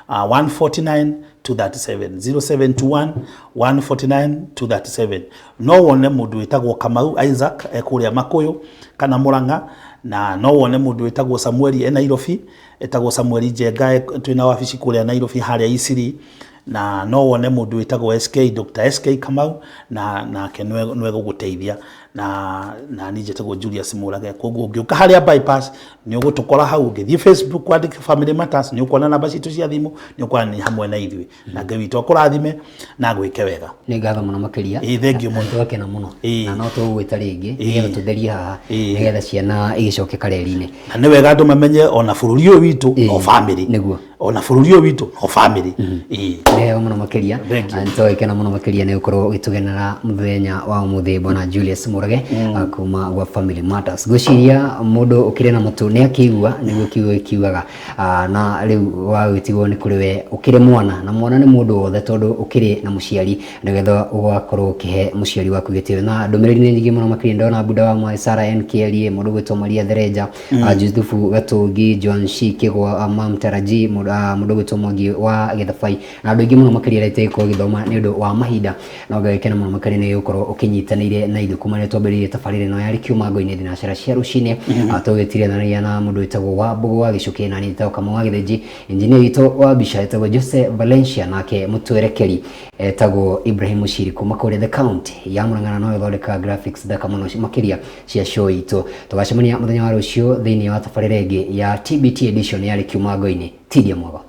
B: 149 237, 0721 149 237. No wone mũndũ wĩtagwo Kamau Isaac e kũrĩa Makũyũ kana Mũrang'a, na no wone mũndũ wĩtagwo Samueli e Nairobi, etagwo Samueli Njenga, twĩna wabici kũrĩa Nairobi harĩa Isiri. Na no wone mũndũ wĩtagwo SK, Dr. SK Kamau, na nake nĩwe gũgũteithia. Na niĩ njĩtagwo Julius Mũrage. Koguo ũngĩũka harĩa Bypass nĩ ũgũtũkora hau. Ũngĩthiĩ Facebook wandĩke Family Matters, nĩ ũkuona namba citũ cia thimũ, nĩ ũkwaranĩria hamwe na ithuĩ, na Ngai witũ akũrathime na agwĩke wega.
A: Nĩ ngatho mũno makĩria.
B: Ĩĩ, thank you mũno.
A: Twakena mũno. Na no tũgũgwĩta rĩngĩ nĩgetha tũtherie haha, nĩgetha ciana igĩcoke kareri-inĩ.
B: Na nĩ wega andũ mamenye ona bũrũri ũyũ witũ no family. Ona bũrũri ũyũ witũ no family.
A: Nĩ wega mũno makĩria.
B: Thank you.
A: Na nĩtwagĩkena mũno makĩria nĩ gũkorwo ũgĩtũgenera mũthenya wa ũmũthĩ, bwana Julius Mũrage, kuma gwa Family Matters. Ngwĩciria mũndũ ũkĩrĩ na matũ nĩ akĩigua nĩguo kiugo gĩkiugaga. Na rĩu wagĩtigwo nĩ kũrĩ we ũkĩrĩ mwana, na mwana nĩ mũndũ wothe, tondũ ũkĩrĩ na mũciari, nĩgetha ũgakorwo ũkĩhe mũciari waku gĩtĩo. Na ndũmĩrĩri nĩ nyingĩ mũno makĩria. Ndona Buda wa Mwaĩ, Sarah NKLA, mũndũ ũgwĩtwo Maria Therenja, Juthufu Gatũngi, John Shi Kĩgwa, Mam Taraji, mũndũ ũgwĩtwo Mwangi wa Gĩthabai, na andũ aingĩ mũno makĩria arĩa itagĩkorwo gĩthoma nĩ ũndũ wa mahinda. No ngagĩkena mũno makĩria nĩ gũkorwo ũkĩnyitanĩire na ithuĩ kuma rĩrĩa twambĩrĩirie tabarĩra ĩno yarĩ Kiumango-inĩ thinacara cia rũcinĩ. Tũgĩtirithanagia na mũndũ wĩtagwo Wambũgũ wa Gĩcukĩ, na niĩ njĩtagwo Kamau wa Gĩthĩnji. Engineer witũ wa mbica etagwo Jose Valencia, nake mũtwerekeri etagwo Ibrahim Mushiri kuma kũrĩa the county ya Murang'a, na nowe ũthondekaga graphics thaka mũno makĩria cia show itũ. Tũgacemania mũthenya wa rũciũ thĩinĩ wa tabarĩra ĩngĩ ya TBT edition yarĩ Kiumango-inĩ. Tidia mwago.